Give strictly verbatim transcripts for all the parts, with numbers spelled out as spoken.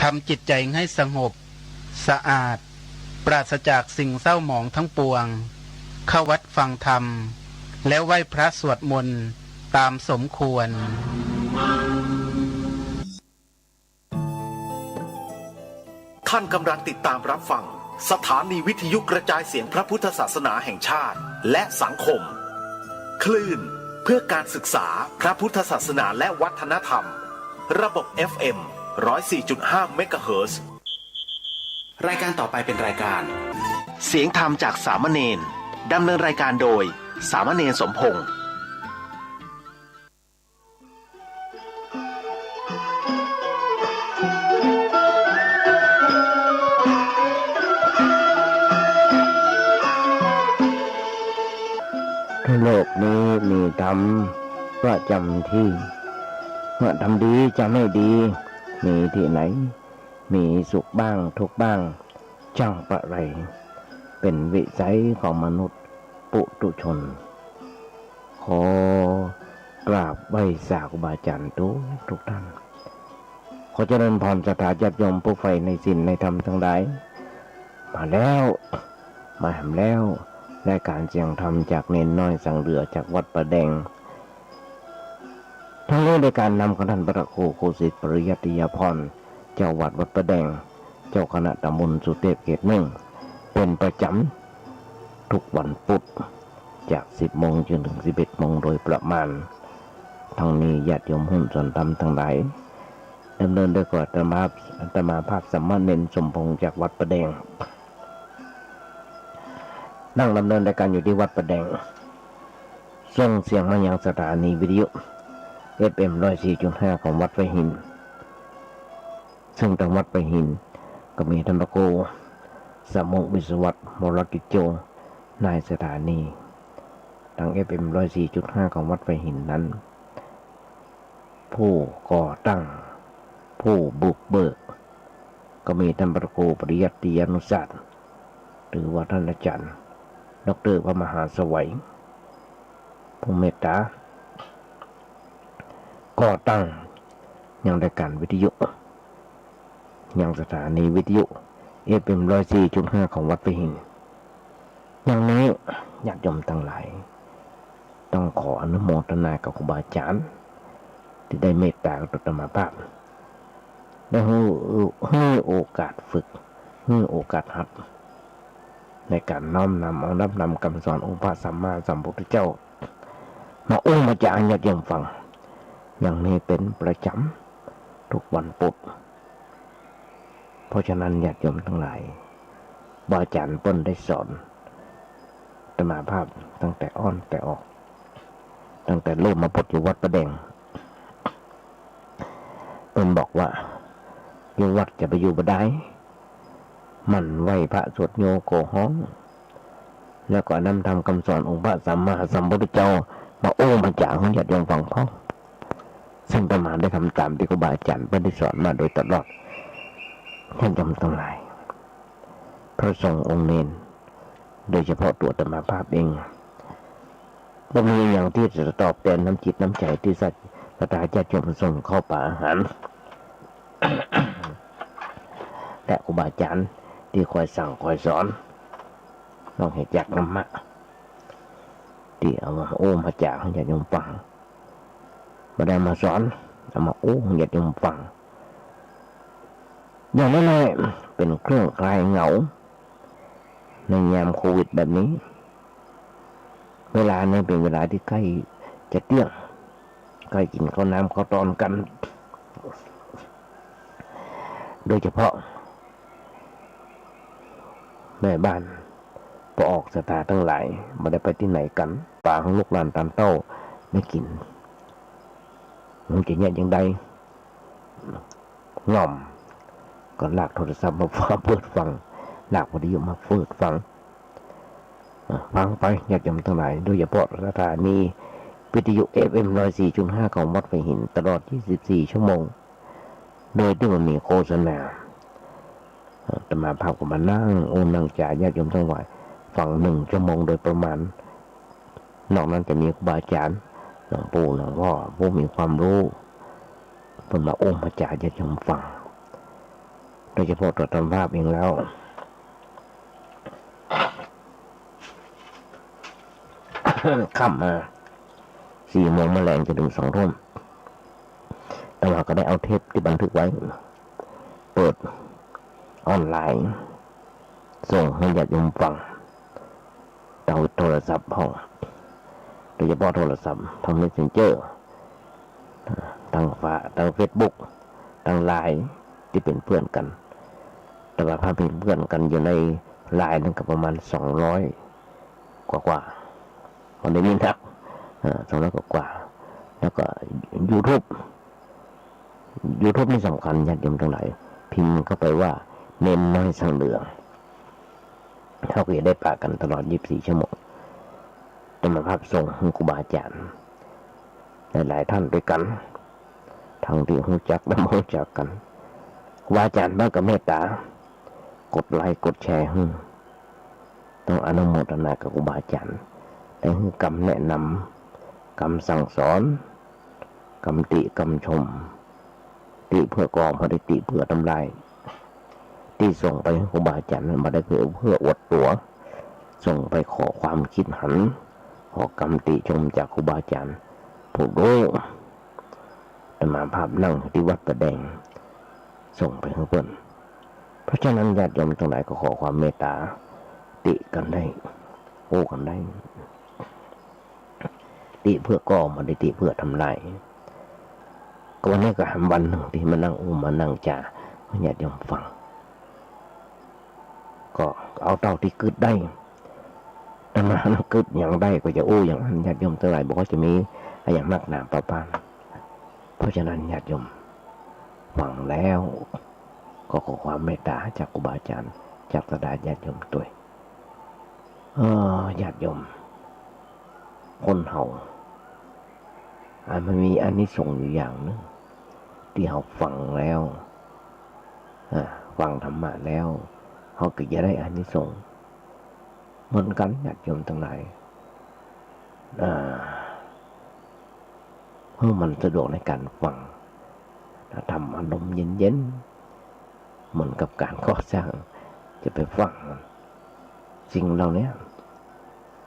ทำจิตใจให้สงบ สะอาด ปราศจากสิ่งเศร้าหมองทั้งปวง เข้าวัดฟังธรรม แล้วไหว้พระสวดมนต์ตามสมควร ท่านกำลังติดตามรับฟังสถานีวิทยุกระจายเสียงพระพุทธศาสนาแห่งชาติและสังคม คลื่นเพื่อการศึกษาพระพุทธศาสนาและวัฒนธรรม ระบบ เอฟ เอ็ม ร้อยสี่จุดห้า เมกะเฮิรตซ์ รายการต่อไปเป็นรายการ เสียงธรรมจากสามเณร ดำเนินรายการโดย สามเณรสมพงษ์ โลกนี้มีธรรมประจำที่ เมื่อธรรมดีจะไม่ดี มีที่ไหน มีสุขบ้างทุกข์บ้าง ช่างประไร เป็นวิสัยของมนุษย์ปุถุชน ขอกราบไหว้สาครูบาอาจารย์ทุกทุกท่าน ขอเจริญพรศรัทธาญาติโยมผู้ใฝ่ในศีลในธรรมทั้งหลาย มาแล้ว มาแหมแล้ว รายการเสียงธรรมจากเณรน้อยสังเหลือจากวัดป่าแดง ทั้งนี้โดยการนำของท่านพระครูโคสิตปริยัติยาภรณ์ เจ้าวัดวัดป่าแดง เจ้าคณะตำบลสุเทพเขตหนึ่ง เป็นประจำทุกวันพุธ จากสิบโมงจนถึงสิบเอ็ดโมงโดยประมาณ ทั้งนี้ญาติโยมหุ้นส่วนธรรมทั้งหลาย ดำเนินโดยขออาตมา อาตมาภาพสามเณรสมพงษ์จากวัดป่าแดง นั่งดำเนินรายการอยู่ที่วัดป่าแดง ส่งเสียงมายังสถานีวิทยุ เอฟเอ็ม ร้อยสี่จุดห้า ของวัดป่าหิน ซึ่งตางวัดป่าหินก็มีท่านพระครูสมุวิศวัตร วรกิจโจ นายสถานี ตาง เอฟเอ็ม ร้อยสี่จุดห้า ของวัดป่าหินนั้น ผู้ก่อตั้ง ผู้บุกเบิก ก็มีท่านพระครูปริยัติยานุศาสตร์ หรือว่าท่านอาจารย์ ด็อกเตอร์ พระมหาไสวัย ผู้เมตตา ก่อตั้งยังรายการวิทยุ ยังสถานีวิทยุ เอฟเอ็ม ร้อยสี่จุดห้า ของวัดป่าหิน อย่างนี้ญาติโยมทั้งหลาย ต้องขออนุโมทนากับครูบาอาจารย์ ตี้ได้เมตตากับอาตมาภาพ ได้หื้อ หื้อโอกาสฝึก หื้อโอกาสหัด ในการน้อมนำเอาน้อมนำกำสอนองค์พระสัมมาสัมพุทธเจ้า มาอู้มาจ๋าหื้อญาติโยมฟัง อย่างนี้เป็นประจำทุกวันพุธ เพราะฉะนั้นญาติโยมทั้งหลาย ครูบาอาจารย์เปิ้นได้สอนอาตมาภาพตั้งแต่อ้อนแต่ออก ตั้งแต่เริ่มมาบวชอยู่วัดป่าแดง เปิ้นบอกว่า อยู่วัดจะไปอยู่บ่ได้ หมั่นไหว้พระสวดโยโกฮ้อง แล้วก็นำธรรมคำสอนองค์พระสัมมาสัมพุทธเจ้ามาอู้มาจ๋าหื้อญาติโยมฟังพ่อง ซึ่งอาตมาได้ทำตามตี้ครูบาอาจารย์เปิ้นได้สอนมาโดยตลอด ญาติโยมทั้งหลาย พระสงฆ์องค์เณร โดยเฉพาะตั๋วอาตมาภาพเอง บ่มีอะหยังตี้จะตอบแตนน้ำจิตน้ำใจ๋ตี้ศรัทธาญาติโยมส่งข้าวป๋าอาหาร และครูบาอาจารย์ตี้คอยสั่งคอยสอน นอกเหนือจากธรรมะ ตี้เอามาอู้มาจ๋าหื้อญาติโยมฟัง บ่ได้มาสอน เอามาอู้หื้อญาติโยมฟัง อย่างน้อยๆ เป็นเครื่องคลายเหงา ในยามโควิดแบบนี้ เวลานี้เป็นเวลาตี้ใก้จะเตี้ยง ใก้กิ๋นข้าวน้ำข้าวตอนกั๋น โดยเฉพาะ แม่บ้าน ป้อออกศรัทธาตังหลาย บ่ได้ไปตี้ไหนกั๋น ป๋าหื้อลูกหลานต๋ามเต้าได้กิ๋น มันจะเยียะจังใด ง่อม ก็ลากโทรศัพท์มาเปิดฟัง ลากวิทยุมาเปิดฟัง อ่ะ ฟังไป ญาติโยมตังหลาย โดยเฉพาะสถานีวิทยุ เอฟเอ็ม ร้อยสี่จุดห้า ของวัดป่าหิน ตลอด ยี่สิบสี่ ชั่วโมง โดยตี้บ่มีโฆษณา อ่ะ อาตมาภาพก็มานั่งอู้นั่งจ๋าญาติโยมตังหลาย ฟังหนึ่งชั่วโมงโดยประมาณ นอกนั้นจะมีครูบาอาจารย์ หลวงปู่หลวงพ่อ ผู้มีความรู้ เปิ้นมาอู้มาจ๋าญาติโยมฟัง ยเฉพาะตรวจตามภาพเองแล้ว ค่ำมา สี่โมงมาแลงจนเถิงสองทุ่ม อาตมาก็ได้เอาเทปตี้บันทึกไว้ เปิดออนไลน์ ส่งหื้อญาติโยมฟัง ตางโทรศัพท์พ่อง โดยเฉพาะโทรศัพท์ ตางเมสเซนเจอร์ ตางฟ้า ตางเฟซบุ๊ก ตางไลน์ ตี้เป๋นเปื้อนกั๋น แต่ว่าถ้าเป๋นเปื้อนกั๋นอยู่ในไลน์นั้นก็ประมาณสองร้อยกว่าๆ บ่ได้มีนัก อ่า สองร้อยกว่าๆ แล้วก็ยูทูบ ยูทูบนี่สำคัญ ญาติโยมตังหลาย พิมพ์เข้าไปว่า เณรน้อยสังเหลือง เฮาก็จะได้ปะกั๋นตลอดยี่สิบสี่ชั่วโมง อาตมาภาพส่งหื้อครูบาอาจ๋ารย์ หลายๆ ต้านตวยกั๋น ตังตี้ฮู้จักและบ่ฮู้จักกั๋น ครูบาอาจ๋ารย์เปิ้นก็เมตต๋า กดไลก์กดแชร์หื้อ ต้องอนุโมทนากับครูบาอาจ๋ารย์ ได้หื้อกำแนะนำ กำสั่งสอน กำติกำชม ติเปื้อก่อ บ่ได้ติเปื้อทำลาย ตี้ส่งไปหื้อครูบาอาจ๋ารย์นั้นบ่ได้เปื้อ เปื้ออวดตั๋ว ส่งไปขอความคิดหัน ขอกำติชมจากครูบาอาจ๋ารย์ผู้ฮู้ อาตมาภาพนั่งอยู่ตี้วัดป่าแดง ส่งไปหื้อเปิ้น เพราะฉะนั้นญาติโยมตังหลายก็ขอความเมตต๋า ติกั๋นได้ อู้กั๋นได้ ติเปื้อก่อ บ่ได้ติเปื้อทำลาย ก็วันนี้ก็แหมวันนึ่งตี้มานั่งอู้มานั่งจ๋า ญาติโยมฟัง ก็เอาเต้าตี้กึ๊ดได้ อาตมากึ๊ดหยังได้ก็จะอู้หยังอั้น ญาติโยมตังหลายบอกว่าจะมีอะหยังนักหนาปะปาน เพราะฉะนั้นญาติโยมฟังแล้ว ก็ขอความเมตต๋าจากครูบาอาจ๋ารย์ จากศรัทธาญาติโยมตวย เออ ญาติโยม คนเฮา อ่า มันมีอานิสงส์อยู่อย่างนึ่ง ตี้เฮาฟังแล้ว อ่า ฟังธรรมะแล้ว เฮาก็จะได้อานิสงส์เหมือนกั๋น ญาติโยมตังหลาย อ่า หื้อมันสะดวกในก๋านฟัง ถ้าทำอารมณ์เย็นๆ เหมือนกับก๋านก่อสร้าง จะไปฟังมัน สิ่งเหล่านี้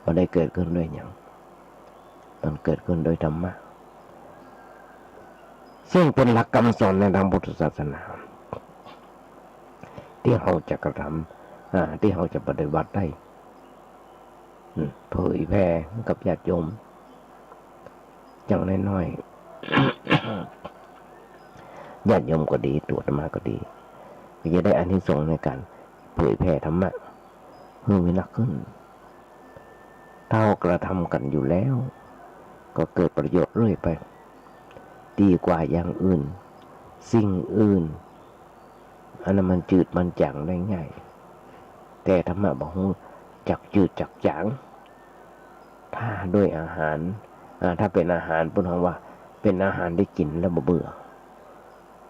บ่ได้เกิดขึ้นด้วยหยัง มันเกิดขึ้นด้วยธรรมะ ซึ่งเป๋นหลักกำสอนในตางพุทธศาสนา ตี้เฮาจะกระทำ อ่า ตี้เฮาจะปฏิบัติได้ อืม เผยแผ่กับญาติโยม อย่างน้อยๆ ญาติโยมก็ดี ตั๋วอาตมาก็ดี ก็จะได้อานิสงส์ในก๋านเผยแผ่ธรรมะ หื้อมีนักขึ้น ถ้าเฮากระทำกั๋นอยู่แล้ว ก็เกิดประโยชน์เรื่อยไป ดีกว่าอย่างอื่น สิ่งอื่น อันนั้นมันจืดมันจ๋างได้ง่าย แต่ธรรมะบ่ฮู้จักจืดจักจ๋าง ถ้าด้วยอาหาร อ่า ถ้าเป๋นอาหาร เปิ้นฮ้องว่าเป๋นอาหารตี้กิ๋นแล้วบ่เบื่อ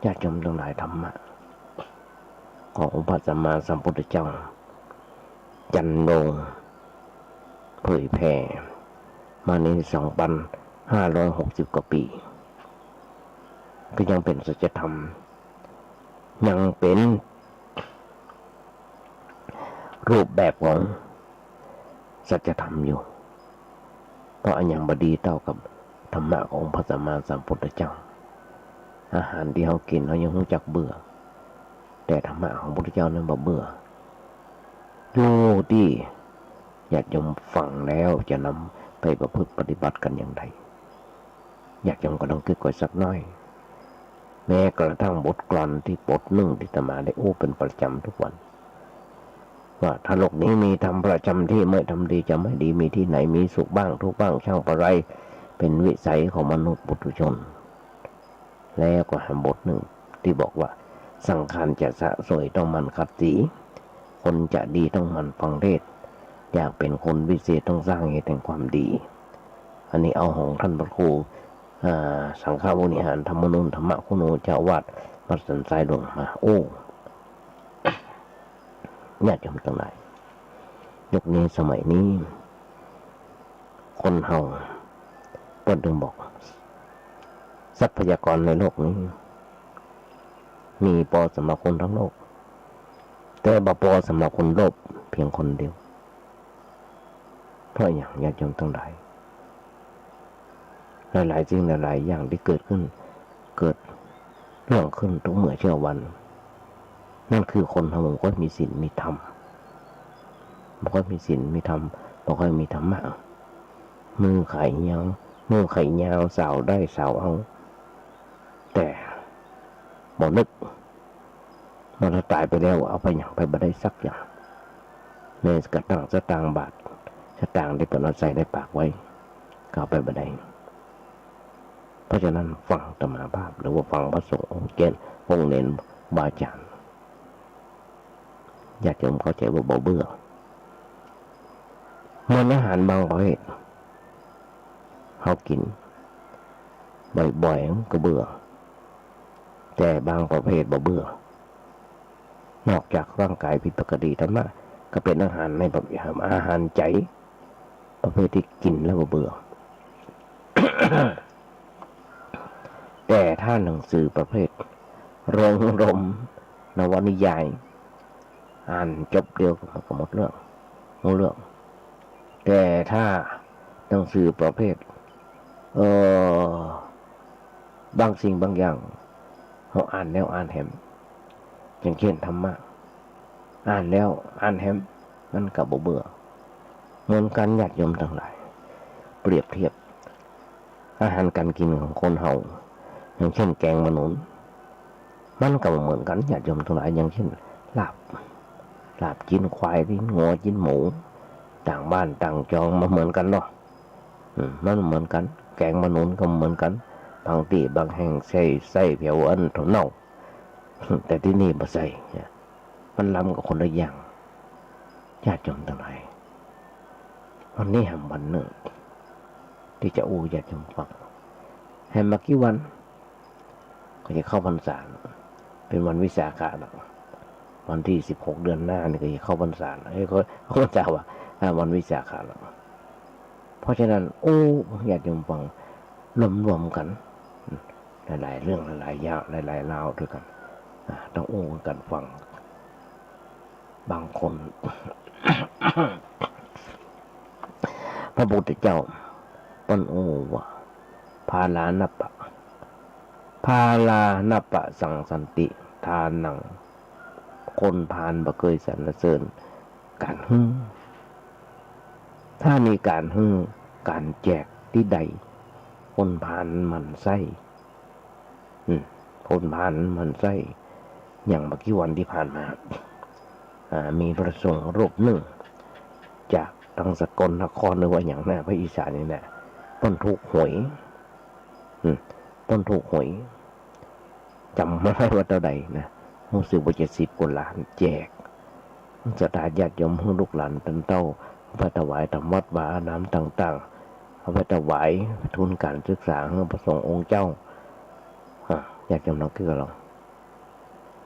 ญาติโยมตังหลาย ธรรมะขององค์พระสัมมาสัมพุทธเจ้า จรรโลงเผยแผ่มาในสองปันห้าร้อยหกสิบกว่าปี๋ ก็ยังเป๋นสัจธรรม ยังเป๋นรูปแบบของสัจธรรมอยู่ เพราะอะหยังบ่ดีเต้ากับธรรมะขององค์พระสัมมาสัมพุทธเจ้า อาหารตี้เฮากิ๋นเฮายังฮู้จักเบื่อ แต่ธรรมะของพระพุทธเจ้านั้นบ่เบื่อ อยู่ตี้ญาติโยมฟังแล้วจะนำไปประพฤติปฏิบัติกั๋นอย่างใด ญาติโยมก็ต้องกึ๊ดก้อยสักหน้อย แม้กระทั่งบทกลอนตี้บทนึ่งตี้อาตมาได้อู้เป๋นประจ๋ำทุกวัน ว่าถ้าโลกนี้มีธรรมประจ๋ำที่ ไม่ทำดีจะไม่ดี มีที่ไหนมีสุขบ้างทุกข์บ้างช่างปะไร เป๋นวิสัยของมนุษย์ปุถุชน แล้วก็แหมบทนึ่งตี้บอกว่า สังขารจะสะสวยต้องหมั่นขัดสี คนจะดีต้องหมั่นฟังเทศน์ อยากเป๋นคนวิเศษต้องสร้างเหตุแห่งความดี อันนี้เอาของต้านพระครู อ่า สังฆวิหารธรรมนูน ธรรมคุณูเจ้าอาวาสวัดสันทรายหลวงมาอู้ ญาติโยมตังหลาย ยุคนี้สมัยนี้ คนเฮา เปิ้นถึงบอก ทรัพยากรในโลกนี้ มีปอสำหรับคนทั้งโลก แต่บ่ปอสำหรับคนโลภเพียงคนเดียว เพราะหยัง ญาติโยมตังหลาย หลายๆ สิ่งหลายๆ อย่างตี้เกิดขึ้น เกิดเรื่องขึ้นทุกเมื่อเช้าวัน นั่นคือคนเฮาบ่ค่อยมีศีลมีธรรม บ่ค่อยมีศีลมีธรรม บ่ค่อยมีธรรมะ มือไขยาว มือไขยาว สาวได้สาวเอา แต่บ่นึก ว่าถ้าต๋ายไปแล้วเอาไปหยังไปบ่ได้สักอย่าง แม้กระทั่งสตางค์บาท สตางค์ตี้เปิ้นเอาใส่ในปากไว้ ก็เอาไปบ่ได้ เพราะฉะนั้นฟังอาตมาภาพ หรือว่าฟังพระสงฆ์องค์เจ้า องค์เณร ครูบาอาจารย์ ญาติโยมเข้าใจ๋ว่าบ่เบื่อ เหมือนอาหารบางประเภท เฮากิ๋นบ่อยๆ ก็เบื่อ แต่บางประเภทบ่เบื่อ นอกจากร่างก๋ายผิดปกติธรรมะ ก็เป๋นอาหารในประเภท อาหารใจ๋ ประเภทตี้กิ๋นแล้วบ่เบื่อ แต่ถ้าหนังสือประเภทโรงรม นวนิยาย อ่านจบเดียวก็หมดเรื่อง ฮู้เรื่อง แต่ถ้าหนังสือประเภท เอ่อ บางสิ่งบางอย่าง เฮาอ่านแล้วอ่านแหม อย่างเช่นธรรมะ อ่านแล้วอ่านแหม มันก็บ่เบื่อ เหมือนกั๋น ญาติโยมตังหลาย เปรียบเทียบ อาหารก๋านกิ๋นของคนเฮา อย่างเช่นแกงมะหนุน มันก็บ่เหมือนกั๋น ญาติโยมตังหลาย อย่างเช่นลาบ ลาบจีนควาย จีนงัว จีนหมู ต่างบ้านต่างจอง บ่เหมือนกั๋นเนาะ อืม มันบ่เหมือนกั๋น แกงมะหนุนก็บ่เหมือนกั๋น บางตี้บางแห่งใส่ ใส่แผวอันเน่า แต่ตี้นี่บ่ใส่ มันล้ำกั๋นคนละอย่าง ญาติโยมตังหลาย วันนี้แหมวันนึ่ง ตี้จะอู้ญาติโยมฟัง แหมบ่กี่วัน ก็จะเข้าพรรษา เป๋นวันวิสาขะแล้ว วันตี้สิบหกเดือนหน้านี่ก็จะเข้าพรรษาแล้ว เอ้ย ก็เข้าพรรษาว่า อ่า วันวิสาขะแล้ว เพราะฉะนั้น โอ้ ญาติโยมฟัง รวมๆ กั๋น หลายๆ เรื่อง หลายๆ อย่าง หลายๆ ราวตวยกั๋น อ่า ต้องอู้กั๋นฟัง บางคน พระพุทธเจ้าเปิ้นอู้ว่า พาลานัปปะ พาลานัปปะสังสันติทานัง คนพาลบ่เกยสรรเสริญก๋านหื้อ ถ้ามีก๋านหื้อก๋านแจกตี้ใด คนพาลหมั่นไส้ อืม คนพาลหมั่นไส้ อย่างบ่กี่วันตี้ผ่านมา อ่า มีพระสงฆ์รูปนึ่ง จากตางสกลนครหรือว่าหยังนะ ภาคอีสานนี่นะ เปิ้นถูกหวย อืม เปิ้นถูกหวย จ๋ำบ่ได้ว่าเต้าใดนะ ฮู้สึกว่าเจ็ดสิบกว่าล้าน แจกศรัทธาญาติโยม หื้อลูกหลานตันเต้า เอาไปถวายต๋ามวัดวาอารามต่างๆ เอาไปถวายทุนก๋านศึกษาหื้อพระสงฆ์องค์เจ้า อ่ะ ญาติโยมลองกึ๊ดลอง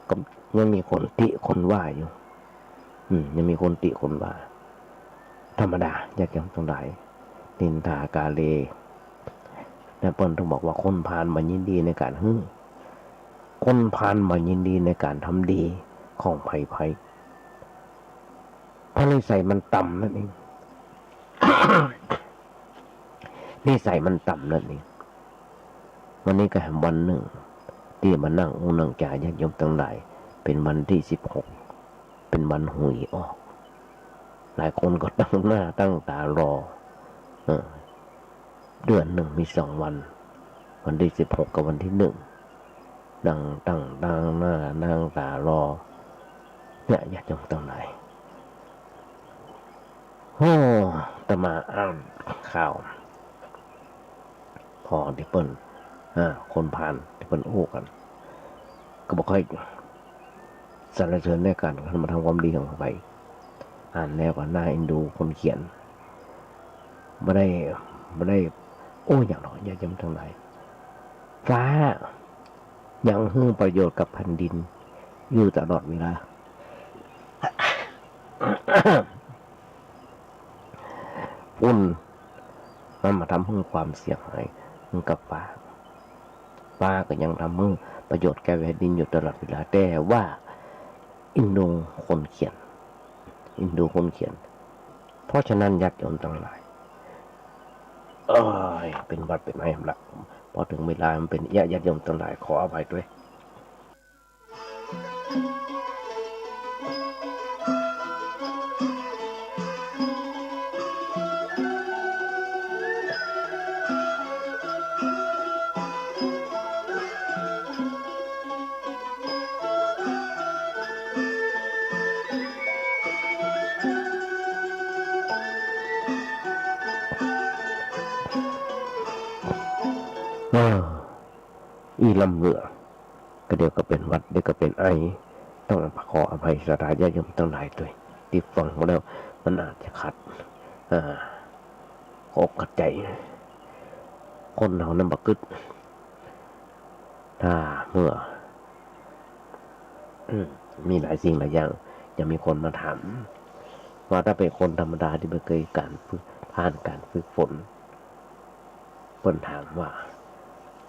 ก็ยังมีคนติคนว่าอยู่ อืม ยังมีคนติคนว่า ธรรมดา ญาติโยมตังหลาย นินทากาเล และเปิ้นต้องบอกว่าคนพาลบ่ยินดีในก๋านหื้อ คนพาลบ่ยินดีในก๋านทำดีของใผๆ เพราะนิสัยมันต่ำนั่นเอง นิสัยมันต่ำนั่นเอง วันนี้ก็แหมวันนึ่ง ตี้มานั่งอู้นั่งจ๋าญาติโยมตังหลาย เป๋นวันตี้สิบหก เป๋นวันหวยออก หลายคนก็ตั้งหน้าตั้งต๋ารอ เออ เดือนนึ่งมีสองวัน วันตี้สิบหกกับวันตี้หนึ่ง นั่งตั้ง ตั้งหน้าตั้งต๋ารอ เนี่ย ญาติโยมตังหลาย โอ้ อาตมาอ่านข่าว พอตี้เปิ้น อ่า คนพาลตี้เปิ้นอู้กั๋น ก็บ่ค่อยสรรเสริญในก๋านมาทำความดีของใผ อ่านแล้วก็น่าเอ็นดูคนเขียน บ่ได้ บ่ได้ โอ้ หยังดอก ญาติโยมตังหลาย ฟ้ายังหื้อประโยชน์กับแผ่นดินอยู่ตลอดเวลา ฝุ่นมันมาทำหื้อความเสียหายหื้อกับฟ้า ฟ้าก็ยังทำหื้อประโยชน์แก่แผ่นดินอยู่ตลอดเวลา แต่ว่า อินดูคนเขียน อินดูคนเขียน เพราะฉะนั้นญาติโยมตังหลาย เอ้ย เป๋นหวัดเป๋นไอละ พอเถิงเวลามันเป๋นเอี้ยะ ญาติโยมตังหลาย ขออภัยตวย อ้าว อี้ลำเหลือ ก็เดี๋ยวก็เป๋นหวัด เดี๋ยวก็เป๋นไอ ต้องขออภัยศรัทธาญาติโยมตังหลายตวย ตี้ฟังมาแล้วมันอาจจะขัด อ่า อกขัดใจ๋ คนเฮานั้นบ่กึ๊ด ถ้าเมื่อ อืม มีหลายสิ่งหลายอย่าง จะมีคนมาถาม ว่าถ้าเป๋นคนธรรมดาตี้บ่เกยก๋านฝึก ผ่านก๋านฝึกฝน เปิ้นถามว่า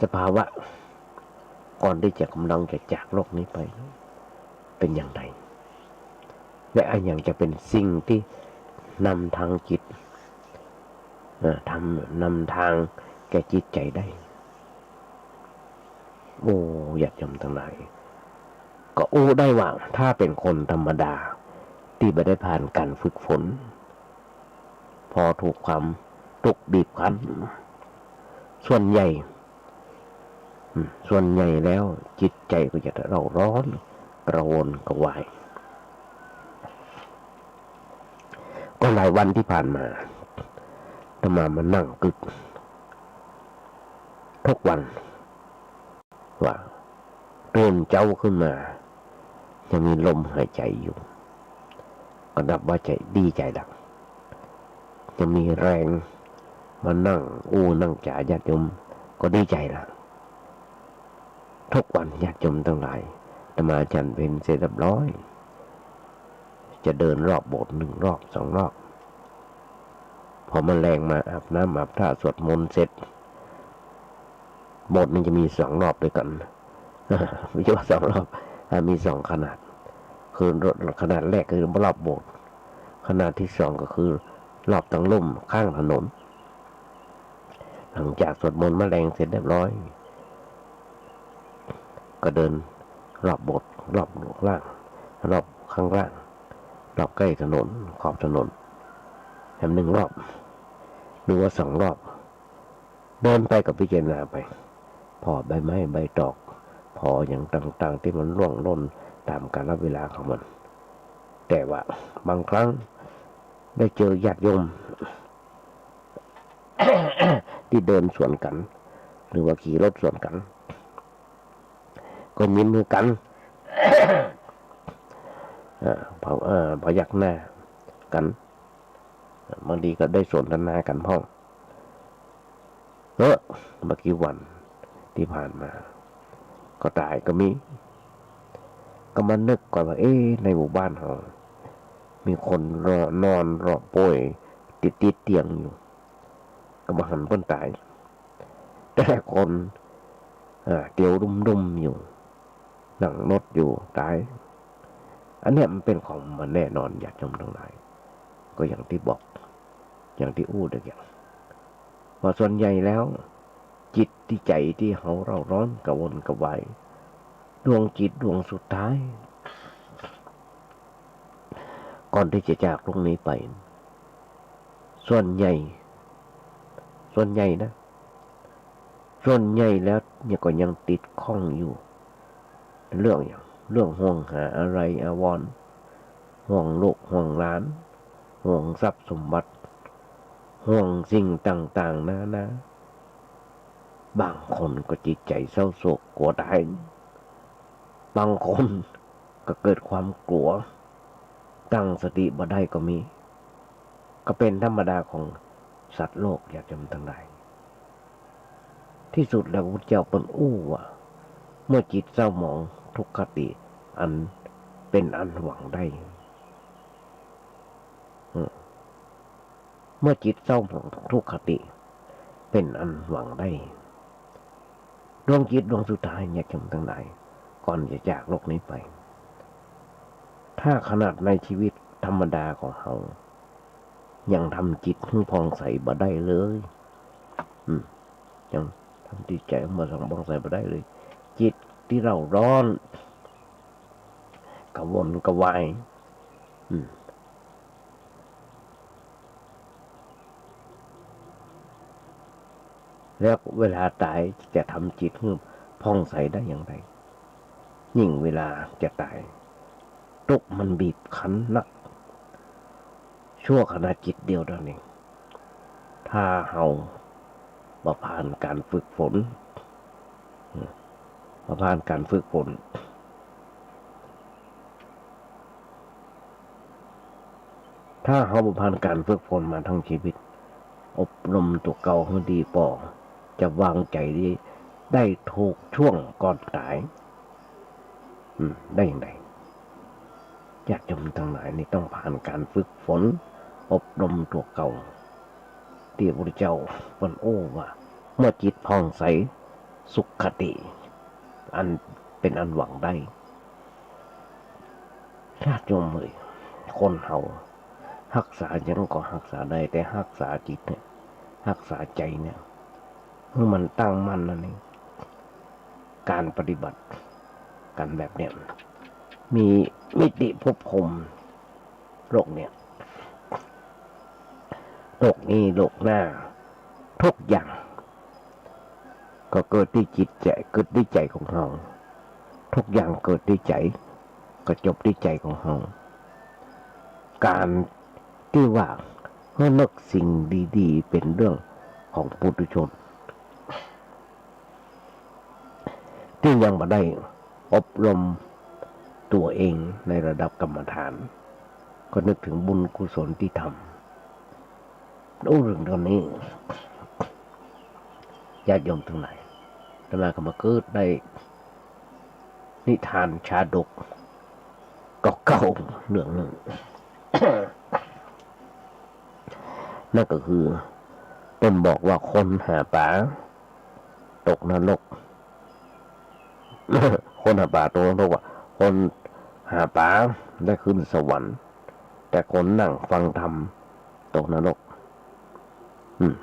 สภาวะ ก่อนตี้จะก๋ำลังจะจากโลกนี้ไป เป๋นอย่างใด และอะหยังจะเป๋นสิ่งตี้นำทางจิต เอ่อ ทำ นำทางแก่จิตใจ๋ได้ โอ้ ญาติโยมตังหลาย ก็อู้ได้ว่า ถ้าเป๋นคนธรรมดา ตี้บ่ได้ผ่านก๋านฝึกฝน พอถูกความตุ๊กข์บีบคั้น ส่วนใหญ่ อืม ส่วนใหญ่แล้วจิตใจ๋ก็จะเร่าร้อน กระวนกระวาย ก็หลายวันตี้ผ่านมา อาตมามานั่งกึ๊ด ทุกวัน ว่าตื่นเจ๊าขึ้นมา ยังมีลมหายใจ๋อยู่ ก็นับว่าใจ๋ ดีใจ๋ละ ยังมีแฮงมานั่งอู้นั่งจ๋าญาติโยม ก็ดีใจ๋ละ ทุกวันญาติโยมตังหลาย อาตมาฉันเพลเสร็จเรียบร้อย จะเดินรอบโบสถ์นึ่งรอบสองรอบ พอมะแลงมาอาบน้ำอาบท่าสวดมนต์เสร็จ โบสถ์นี่จะมีสองรอบตวยกั๋น บ่ใจ้ว่าสองรอบ อ่า มีสองขนาด คือขนาดแรกคือรอบโบสถ์ ขนาดตี้สองก็คือรอบตังลุ่มข้างถนน หลังจากสวดมนต์มะแลงเสร็จเรียบร้อย ก็เดินรอบโบสถ์ รอบข้างล่าง รอบข้างล่าง รอบใก้ถนน ขอบถนน แหมนึ่งรอบ หรือว่าสองรอบ เดินไปก็พิจารณาไป ผ่อใบไม้ใบตอก ผ่ออะหยังต่างๆ ตี้มันร่วงหล่นต๋ามกาลเวลาของมัน แต่ว่าบางครั้งได้เจอญาติโยม ตี้เดินสวนกั๋น หรือว่าขี่รถสวนกั๋น ก็ยิ้มหื้อกั๋น เอ่อ พ เอ่อ พยักหน้ากั๋น บางทีก็ได้สนทนากั๋นพ่อง เออ บ่กี่วันตี้ผ่านมา ก็ต๋ายก็มี ก็มานึกก่อนว่า เอ๊ะ ในหมู่บ้านเฮา มีคนรอ นอนรอป่วยติดๆ เตียงอยู่ ก็บ่หันเปิ้นต๋าย แต่คน อ่า เตียวดุ้มๆ อยู่ นั่งนดอยู่ ต๋าย อันเนี้ยมันเป๋นของบ่แน่นอน ญาติโยมตังหลาย ก็อย่างตี้บอก อย่างตี้อู้เมื่อกี้ ว่าส่วนใหญ่แล้ว จิตตี้ใจ๋ตี้เฮาเร่าร้อนกระวนกระวาย ดวงจิตดวงสุดท้าย ก่อนตี้จะจากโลกนี้ไป ส่วนใหญ่ ส่วนใหญ่นะ ส่วนใหญ่แล้วเนี่ยก็ยังติดข้องอยู่ เรื่องอะหยัง เรื่องห่วงหาอาลัยอาวรณ์ ห่วงลูกห่วงหลาน ห่วงทรัพย์สมบัติ ห่วงสิ่งต่างๆ นานา บางคนก็จิตใจ๋เศร้าโศกกลัวต๋าย บางคนก็เกิดความกลัว ตั้งสติบ่ได้ก็มี ก็เป๋นธรรมดาของสัตว์โลก ญาติโยมตังหลาย ตี้สุดแล้วพระพุทธเจ้าเปิ้นอู้ว่า เมื่อจิตเศร้าหมองทุกขคติ อันเป๋นอันหวังได้ อืม เมื่อจิตเศร้าหมองทุกขคติ เป๋นอันหวังได้ ดวงจิตดวงสุดท้าย ญาติโยมตังหลาย ก่อนจะจากโลกนี้ไป ถ้าขนาดในชีวิตธรรมดาของเฮา ยังทำจิตหื้อผ่องใสบ่ได้เลย อืม ยังทำจิตใจ๋หื้อผ่องใสบ่ได้เลย จิตตี้เร่าร้อน กระวนกระวาย อืม แล้วเวลาต๋ายจะทำจิตหื้อผ่องใสได้อย่างไร ยิ่งเวลาจะต๋าย ตุ๊กข์มันบีบคั้นนัก ชั่วขณะจิตเดียวเต้านั้นเอง ถ้าเฮาบ่ผ่านก๋านฝึกฝน บ่ผ่านก๋านฝึกฝน ถ้าเฮาบ่ผ่านก๋านฝึกฝนมาตึงชีวิต อบรมตั๋วเก่าหื้อดีปอ จะวางใจ๋ได้ ได้ถูกช่วงก่อนต๋าย อืม ได้อย่างใด ญาติโยมตังหลาย นี่ต้องผ่านก๋านฝึกฝน อบรมตั๋วเก่า ตี้พระพุทธเจ้าเปิ้นอู้ว่า เมื่อจิตผ่องใส สุขติ อัน เป๋นอันหวังได้ ญาติโยมเอ๋ย คนเฮาฮักษาหยังก็ฮักษาได้ แต่ฮักษาจิตเนี่ย ฮักษาใจ๋เนี่ย หื้อมันตั้งมั่นนั่นเอง ก๋านปฏิบัติ ก๋านแบบเนี้ย มีมิติภพภูมิ โลกเนี่ย โลกนี้โลกหน้า ทุกอย่าง ก็เกิดตี้จิตใจ๋ เกิดตี้ใจ๋ของเฮา ทุกอย่างเกิดตี้ใจ๋ ก็จบตี้ใจ๋ของเฮา ก๋านตี้ว่าหื้อนึกสิ่งดีๆ เป๋นเรื่องของปุถุชน ตี้ยังบ่ได้อบรมตั๋วเองในระดับกรรมฐาน ก็นึกเถิงบุญกุศลตี้ทำ อู้เถิงเต้านี้ ญาติโยมตังหลาย อาตมาก็มาเกิดได้นิทานชาดกเก่าๆ เรื่องนึ่ง นั่นก็คือ เปิ้นบอกว่าคนหาป๋าตกนรก คนหาป๋าตกนรกว่า คนหาป๋าได้ขึ้นสวรรค์ แต่คนนั่งฟังธรรมตกนรก อืม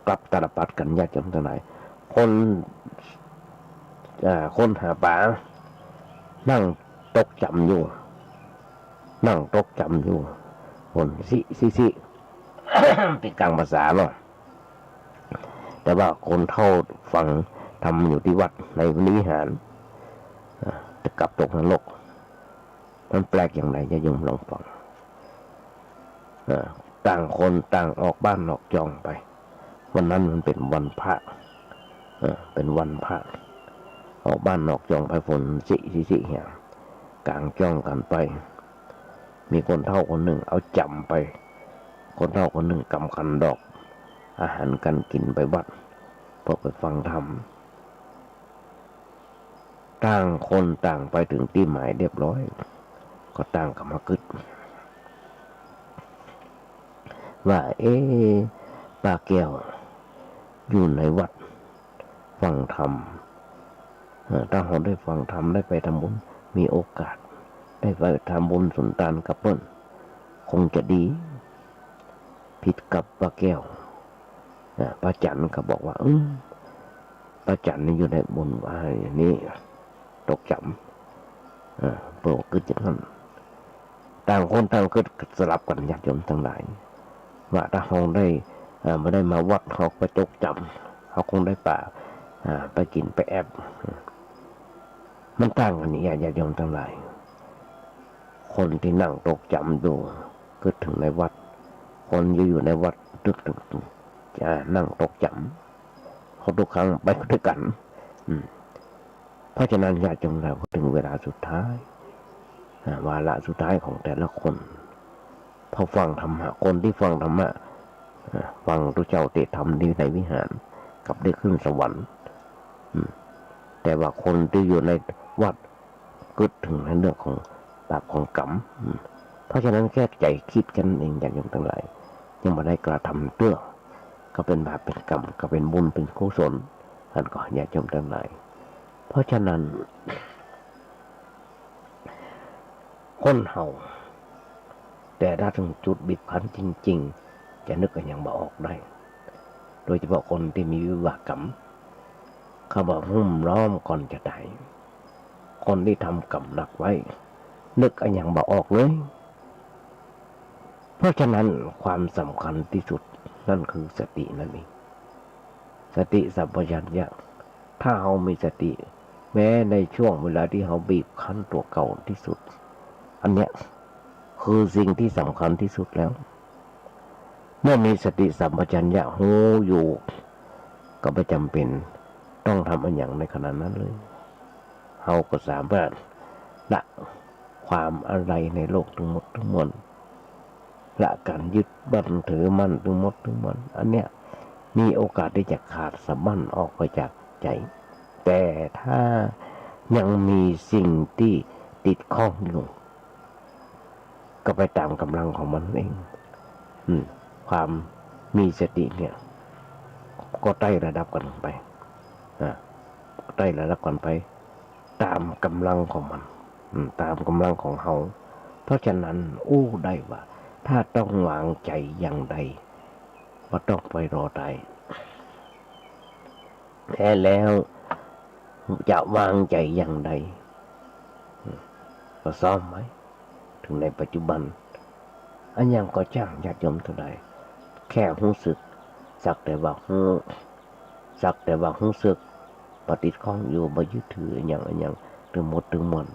กลับตาลปัตรกั๋น ญาติโยมตังหลาย คน อ่า คนหาป๋านั่งตกจ๋ำอยู่ นั่งตกจ๋ำอยู่ คนซิซิซิ เป๋นก๋างภาษาเนาะ แต่ว่าคนเฒ่าฟังธรรมอยู่ตี้วัดในวิหาร อ่า จะกลับตกนรก มันแปลกอย่างใด ญาติโยมลองฟัง อ่า ต่างคนต่างออกบ้านออกจองไป วันนั้นมันเป๋นวันพระ อ่า เป๋นวันพระ ออกบ้านออกจองไป คนซิซิซิเหีย ก๋างจ้องกั๋นไป มีคนเฒ่าคนนึ่งเอาจ๋ำไป คนเฒ่าคนนึ่งกำขันดอก อาหารก๋านกิ๋นไปวัด เปื้อไปฟังธรรม ต่างคนต่างไปเถิงตี้หมายเรียบร้อย ก็ต่างก็มากึ๊ด ว่า เอ๊ะ ป้าแก้วอยู่ในวัดฟังธรรม เอ่อ ถ้าเฮาได้ฟังธรรม ได้ไปทำบุญ มีโอกาสได้ไปทำบุญสุนทานกับเปิ้น คงจะดี ผิดกับป้าแก้ว อ่า ป้าจั๋นก็บอกว่า อืม ป้าจั๋นนี่อยู่ในบุญว่าอย่างนี้ ตกจ๋ำ อ่า เปิ้นก็กึ๊ดอย่างนั้น ต่างคนต่างกึ๊ดสลับกั๋น ญาติโยมตังหลาย ว่าถ้าเฮาได้ อ่า บ่ได้มาวัด เฮาไปตกจ๋ำ เฮาคงได้ไป อ่า ไปกิ๋นไปแอบ มันต่างกั๋นนี่ ญาติโยมตังหลาย คนตี้นั่งตกจ๋ำอยู่ กึ๊ดเถิงในวัด คนตี้อยู่ในวัด ตึกตึกตึก จะนั่งตกจ๋ำ เขาทุกครั้งไปด้วยกั๋น อืม เพราะฉะนั้นญาติโยมตังหลาย พอเถิงเวลาสุดท้าย อ่า วาระสุดท้ายของแต่ละคน พอฟังธรรมะ คนตี้ฟังธรรมะ อ่า ฟังพระเจ้าเตธรรมตี้ในวิหาร กลับได้ขึ้นสวรรค์ อืม แต่ว่าคนตี้อยู่ในวัด กึ๊ดเถิงในเรื่องของบาปของก๋รรม อืม เพราะฉะนั้นแค่ใจ๋กึ๊ดแค่นั้นเอง ญาติโยมตังหลาย ยังบ่ได้กระทำเตื้อ ก็เป๋นบาปเป๋นก๋รรม ก็เป๋นบุญเป๋นกุศล อันก็ญาติโยมตังหลาย เพราะฉะนั้น คนเฮา แต่ถ้าเถิงจุดบีบคั้นจริงๆ จะนึกอะหยังบ่ออกได้ โดยเฉพาะคนตี้มีวิบากกรรม เขาว่าหุ้มล้อมก่อนจะต๋าย คนตี้ทำกรรมหนักไว้ นึกอะหยังบ่ออกเลย เพราะฉะนั้นความสำคัญตี้สุดนั่นคือสตินั่นเอง สติสัมปชัญญะ ถ้าเฮามีสติ แม้ในช่วงเวลาตี้เฮาบีบคั้นตั๋วเก่าตี้สุด อันเนี้ยคือสิ่งตี้สำคัญตี้สุดแล้ว เมื่อมีสติสัมปชัญญะฮู้อยู่ ก็บ่จ๋ำเป๋นต้องทำอะหยังในขณะนั้นเลย เฮาก็สามารถละความอาลัยในโลกตึงหมดตึงมวล ละก๋านยึดมั่นถือมั่นตึงหมดตึงมวล อันเนี้ยมีโอกาสตี้จะขาดสะบั้นออกไปจากใจ๋ แต่ถ้ายังมีสิ่งตี้ติดข้องอยู่ ก็ไปต๋ามก๋ำลังของมันเอง อืม ความมีสติเนี่ย ก็ไต่ระดับกั๋นไป อ่า ไต่ระดับกั๋นไป ต๋ามก๋ำลังของมัน อืม ต๋ามก๋ำลังของเฮา เพราะฉะนั้นอู้ได้ว่า ถ้าต้องวางใจ๋อย่างใด บ่ต้องไปรอต๋าย แท้แล้วจะวางใจ๋อย่างใด อืม ก็ซ้อมไว้ เถิงในปัจจุบัน อะหยังก็จ้างญาติโยมตังหลาย แค่ฮู้สึก สักแต่ว่าฮู้ สักแต่ว่าฮู้สึก บ่ติดข้องอยู่ บ่ยึดถืออะหยังอะหยัง ตึงหมดตึงมวล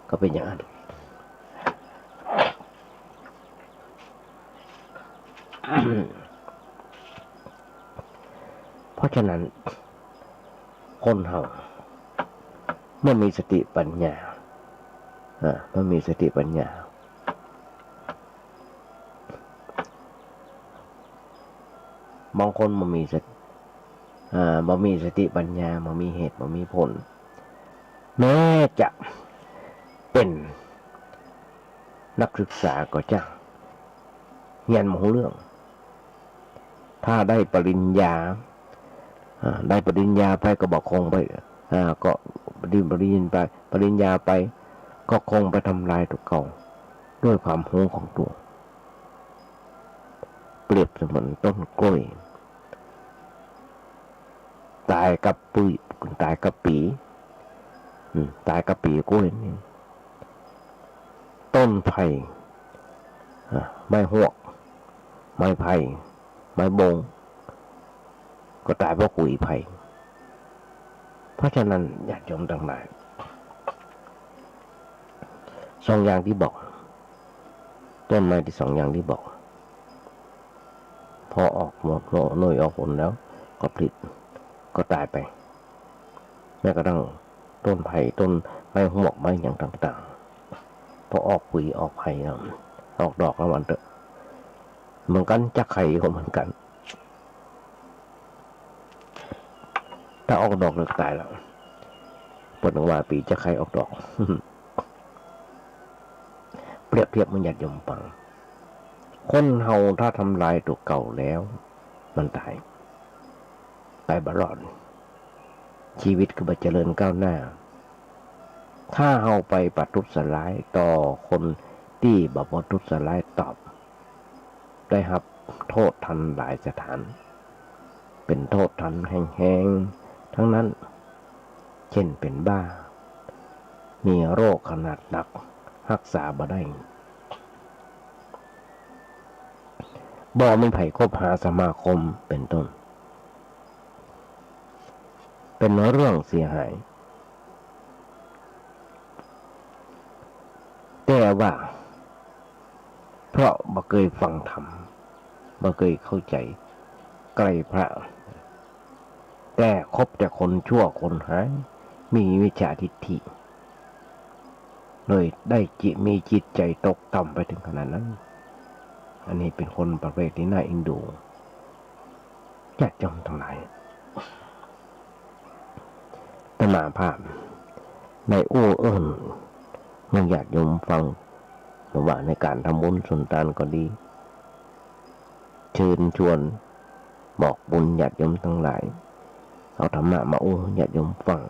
ก็เป๋นอย่างนั้น เพราะฉะนั้น คนเฮา เมื่อมีสติปัญญา อ่า เมื่อมีสติปัญญา บางคนบ่มีสติ อ่า บ่มีสติปัญญา บ่มีเหตุ บ่มีผล แม้จะเป๋นนักศึกษาก็จ้าง เฮียนบ่ฮู้เรื่อง ถ้าได้ปริญญา อ่า ได้ปริญญาไปก็บ่คงไป อ่า ก็ได้ปริญญาไป ปริญญาไป ก็คงไปทำลายตั๋วเก่า ด้วยความฮู้ของตั๋ว เปรียบเสมือนต้นกล้วย ต๋ายกับปี ต๋ายกับปี๋ อืม ต๋ายกับปี๋กล้วยนี่ ต้นไผ่ อ่า ไม้ฮวก ไม้ไผ่ ไม้บง ก็ต๋ายเพราะขุยไผ่ เพราะฉะนั้นญาติโยมตังหลาย สองอย่างตี้บอก ต้นไม้ตี้สองอย่างตี้บอก พอออกหมดหน่วยออกผลแล้ว ก็ผลิ ก็ต๋ายไป แม้กระทั่งต้นไผ่ ต้นไม้ฮวก ไม้หยังต่างๆ พอออกขุยออกไผ่แล้ว ออกดอกแล้วมันเต๊อะ เหมือนกั๋น จั๊กไข่ก็เหมือนกั๋น ถ้าออกดอกแล้วต๋ายแล้ว เปิ้นว่าปี๋จั๊กไข่ออกดอก เปรียบเทียบเหมือนญาติโยมฟัง คนเฮาถ้าทำลายตั๋วเก่าแล้ว มันต๋าย ไปบ่รอด ชีวิตก็บ่เจริญก้าวหน้า ถ้าเฮาไปประทุษร้ายต่อคนตี้บ่ประทุษร้ายตอบ ได้ฮับโต้ษทันหลายสถาน เป๋นโต้ษทันแฮงๆ ตังนั้น เจ้นเป๋นบ้า มีโรคขนาดหนัก ฮักษาบ่ได้ บ่มีใผคบหาสมาคม เป๋นต้น เป๋นเรื่องเสียหาย แต่ว่า เพราะบ่เกยฟังธรรม บ่เกยเข้าใจ๋ใกล้พระ แต่คบแต่คนชั่วคนฮ้าย มีมิจฉาทิฏฐิ เลยได้จิต มีจิตใจ๋ตกต่ำไปเถิงขนาดนั้น อันนี้เป๋นคนประเภทตี้น่าเอ็นดู ญาติโยมตังหลาย อาตมาภาพได้อู้เอิ้นหื้อญาติโยมฟัง บ่ว่าในก๋านทำบุญสุนตานก็ดี เชิญชวนบอกบุญญาติโยมตังหลาย เอาธรรมะมาอู้หื้อญาติโยมฟัง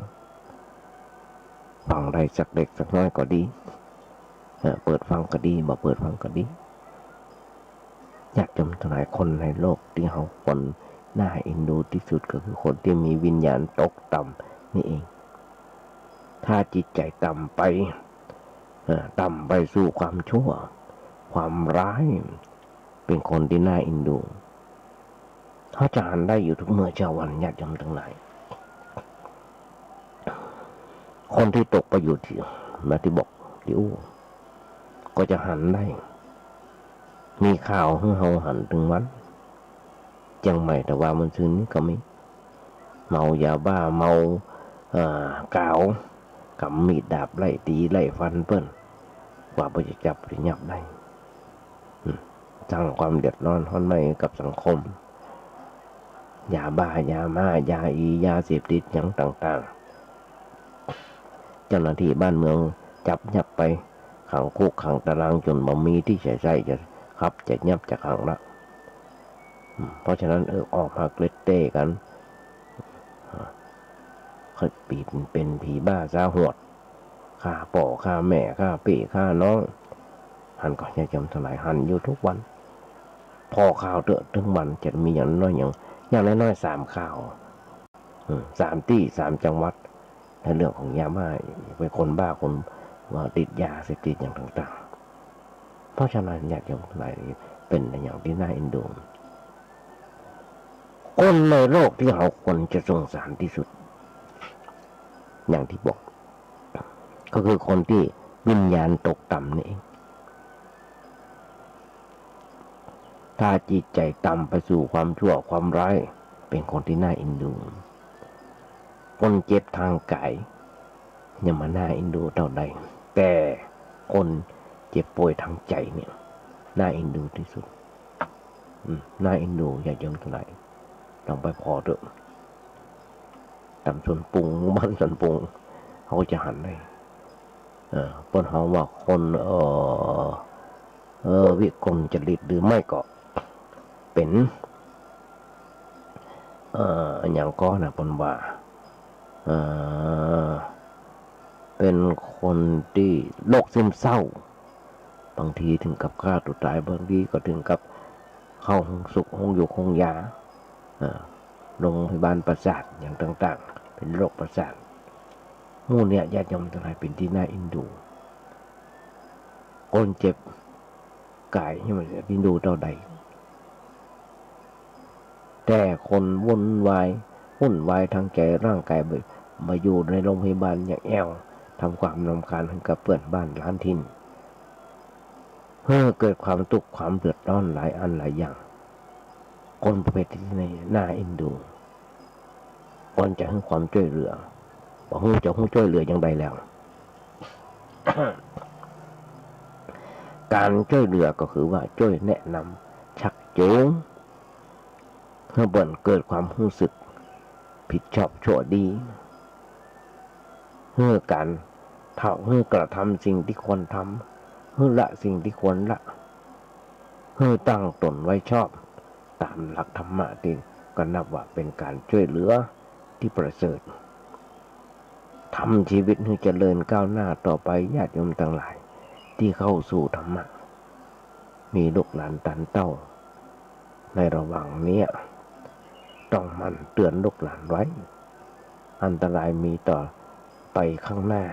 ฟังได้สักเล็กสักน้อยก็ดี เอ่อ เปิดฟังก็ดี บ่เปิดฟังก็ดี ญาติโยมตังหลาย คนในโลกตี้เฮาควรน่าเอ็นดูตี้สุดก็คือคนตี้มีวิญญาณตกต่ำนี่เอง ถ้าจิตใจ๋ต่ำไป เอ่อ ต่ำไปสู่ความชั่ว ความร้าย เป๋นคนตี้น่าเอ็นดู เฮาจะหันได้อยู่ทุกเมื่อเช้าวัน ญาติโยมตังหลาย คนตี้ตกไปอยู่ตี้ มาตี้บอกตี้อู้ ก็จะหันได้ มีข่าวหื้อเฮาหันตึงวัน เจียงใหม่ตะวามื้อซืนนี้ก็มี เมายาบ้า เมา เอ่อ ก๋าว ก๋ำมีดดาบไล่ตี๋ไล่ฟันเปิ้น กว่าเปิ้นจะจับจะยับได้ อืม สร้างความเดือดร้อนฮ้อนไหม้กับสังคม ยาบ้า ยาม้า ยาอี ยาเสพติดหยังต่างๆ เจ้าหน้าตี้บ้านเมืองจับยับไป ขังคุกขังตารางจ๋นบ่มีตี้จะใจ๊ จะขับจะยับจะขังละ อืม เพราะฉะนั้น เออ ออกมาเกล็ดเต้กั๋น อ่า เป๋น เป๋นผีบ้าซะโหด ฆ่าป้อฆ่าแม่ ฆ่าปี้ฆ่าน้อง หันก่อ ญาติโยมตังหลาย หันอยู่ทุกวัน ผ่อข่าวเต๊อะ ตึงวันจะมีอย่างน้อยอย่าง อย่างน้อยๆ สามข่าว อืม สามตี้ สามจังหวัด ในเรื่องของยาบ้า เป๋นคนบ้า คนว่าติดยาเสพติดอย่างต่างๆ เพราะฉะนั้น ญาติโยมตังหลาย เป๋นอย่างตี้น่าเอ็นดู คนในโลกตี้เฮาควรจะสงสารตี้สุด อย่างตี้บอก ก็คือคนตี้วิญญาณตกต่ำนี่เอง ถ้าจิตใจ๋ต่ำไปสู่ความชั่วความร้าย เป๋นคนตี้น่าเอ็นดู คนเจ็บตางก๋าย ยังบ่น่าเอ็นดูเต้าใด แต่คนเจ็บป่วยตางใจ๋เนี่ย น่าเอ็นดูตี้สุด อืม น่าเอ็นดู ญาติโยมตังหลาย ลองไปผ่อเต๊อะ ต๋ามสวนปรุง หมู่บ้านสวนปรุง เฮาจะหันได้ เอ่อ เปิ้นฮ้องว่าคน เอ่อ เอ่อ วิกลจริต หรือไม่ก็เป๋น เอ่อ อะหยังก่อนะ เปิ้นว่า เอ่อ เป๋นคนตี้โรคซึมเศร้า บางทีเถิงกับฆ่าตั๋วต๋าย บางทีก็เถิงกับเข้าห้องสุข ห้องอยู่ ห้องยา เอ่อ โรงพยาบาลประสาทอย่างต่างๆ เป๋นโรคประสาท หมู่เนี่ย ญาติโยมตังหลาย เป๋นตี้น่าเอ็นดู คนเจ็บก๋ายนี่มันเอ็นดูเต้าใด แต่คนวุ่นวาย วุ่นวายตางใจ๋ ร่างก๋ายบ่ บ่อยู่ในโรงพยาบาล ยังแอ่ว ทำความรำคาญหื้อกับเปื้อนบ้านหลานถิ่น หื้อเกิดความตุ๊กข์ความเดือดร้อนหลายอันหลายอย่าง คนประเภทนี้น่าเอ็นดู ควรจะหื้อความจ้วยเหลือ บ่ฮู้จะฮู้จ้วยเหลืออย่างใดแล้ว ก๋านจ้วยเหลือก็คือว่าจ้วยแนะนำชักจูง หื้อเปิ้นเกิดความฮู้สึกผิดชอบชั่วดี หื้อก๋านทำ หื้อกระทำสิ่งตี้ควรทำ หื้อละสิ่งตี้ควรละ หื้อตั้งต๋นไว้ชอบต๋ามหลักธรรมะ ตี้ก็นับว่าเป๋นก๋านจ้วยเหลือตี้ประเสริฐ ทำชีวิตหื้อเจริญก้าวหน้าต่อไป ญาติโยมตังหลาย ตี้เข้าสู่ธรรมะ มีลูกหลานตานเต้า ในระหว่างเนี้ย ต้องหมั่นเตื๋อนลูกหลานไว้ อันตรายมีต่อไปข้างหน้า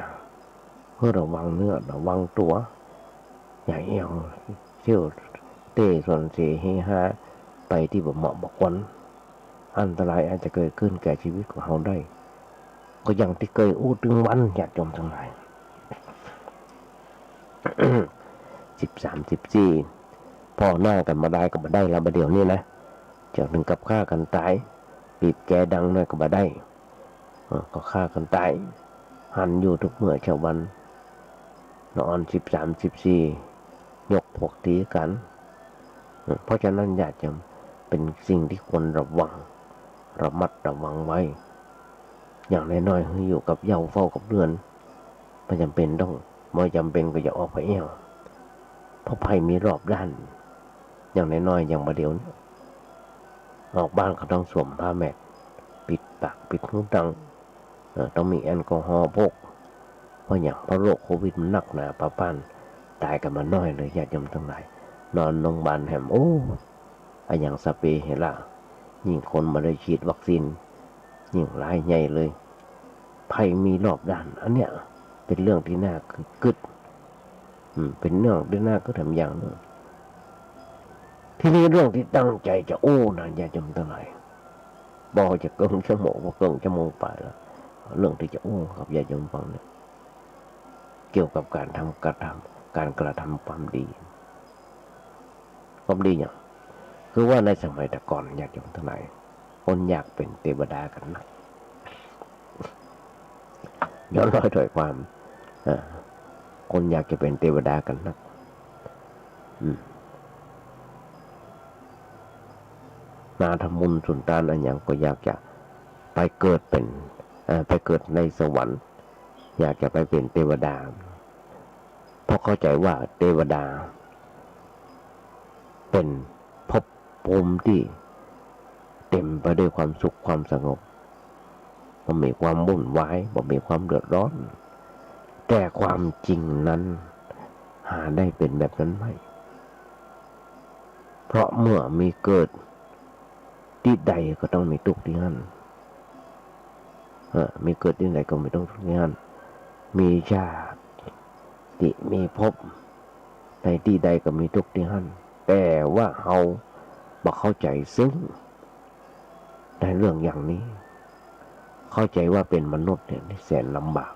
หื้อระวังเนื้อระวังตั๋ว อย่าแอ่วเที่ยวเต้สนเสเฮฮาไปตี้บ่เหมาะบ่ควร อันตรายอาจจะเกิดขึ้นแก่ชีวิตของเฮาได้ ก็อย่างตี้เกยอู้ตึงวัน ญาติโยมตังหลาย สิบสาม สิบสี่ ผ่อหน้ากั๋นบ่ดายก็บ่ได้แล้ว บ่าเดี่ยวนี้นะ จะเถิงกับฆ่ากั๋นต๋าย บีบแกดังหน่อยก็บ่ได้ เออ ก็ฆ่ากั๋นต๋าย หันอยู่ทุกเมื่อเช้าวัน ละอ่อน สิบสาม สิบสี่ ยกพวกตี๋กั๋น เออ เพราะฉะนั้นญาติโยม เป๋นสิ่งตี้ควรระวัง ระมัดระวังไว้ อย่างน้อยๆ หื้ออยู่กับเหย้าเฝ้ากับเฮือน บ่จ๋ำเป๋นต้อง บ่จ๋ำเป๋นก็อย่าออกไปแอ่ว เพราะภัยมีรอบด้าน อย่างน้อยๆ อย่างบ่าเดี่ยวนี้ ออกบ้านก็ต้องสวมผ้าแมส ปิดปากปิดหูตัง เอ่อ ต้องมีแอลกอฮอล์พก เพราะหยัง เพราะโรคโควิดมันนักหนาปาป้าน ต๋ายกั๋นบ่น้อยเลย ญาติโยมตังหลาย นอนโรงบาลแหม โอ้ อะหยังสะเปเฮละ ยิ่งคนบ่ได้ฉีดวัคซีน ยิ่งหลายใหญ่เลย ภัยมีรอบด้าน อันเนี้ยเป๋นเรื่องตี้น่ากึ๊ด อืม เป๋นเรื่องตี้น่ากึ๊ดแถมอย่างนึ่ง ทีนี้เรื่องตี้ตั้งใจ๋จะอู้นะ ญาติโยมตังหลาย บ่จะเกิ่งชั่วโมง บ่เกิ่งชั่วโมงป๋ายแล้ว เรื่องตี้จะอู้กับญาติโยมฟังเนี่ย เกี่ยวกับก๋านทำ ก๋านทำ ก๋านกระทำความดี ความดีหยัง คือว่าในสมัยแต่ก่อน ญาติโยมตังหลาย คนอยากเป๋นเตวดากั๋นนัก ย้อนรอยถ้อยความ เอ่อ คนอยากจะเป๋นเตวดากั๋นนัก อืม มาทำบุญสุนตานอะหยังก็อยากจะไปเกิดเป๋น เอ่อ ไปเกิดในสวรรค์ อยากจะไปเป๋นเตวดา เพราะเข้าใจ๋ว่าเตวดาเป๋นภพภูมิตี้เต๋มไปด้วยความสุขความสงบ บ่มีความวุ่นวาย บ่มีความเดือดร้อน แต่ความจริงนั้นหาได้เป๋นแบบนั้นไม่ เพราะเมื่อมีเกิดตี้ใดก็ต้องมีตุ๊กข์ตี้หั้น เออ มีเกิดตี้ใดก็มีตุ๊กข์ตี้หั้น มีชาติ มีภพ ในตี้ใดก็มีตุ๊กข์ตี้หั้น แต่ว่าเฮาบ่เข้าใจ๋ซึ่งในเรื่องอย่างนี้ เข้าใจ๋ว่าเป๋นมนุษย์เนี่ยแสนลำบาก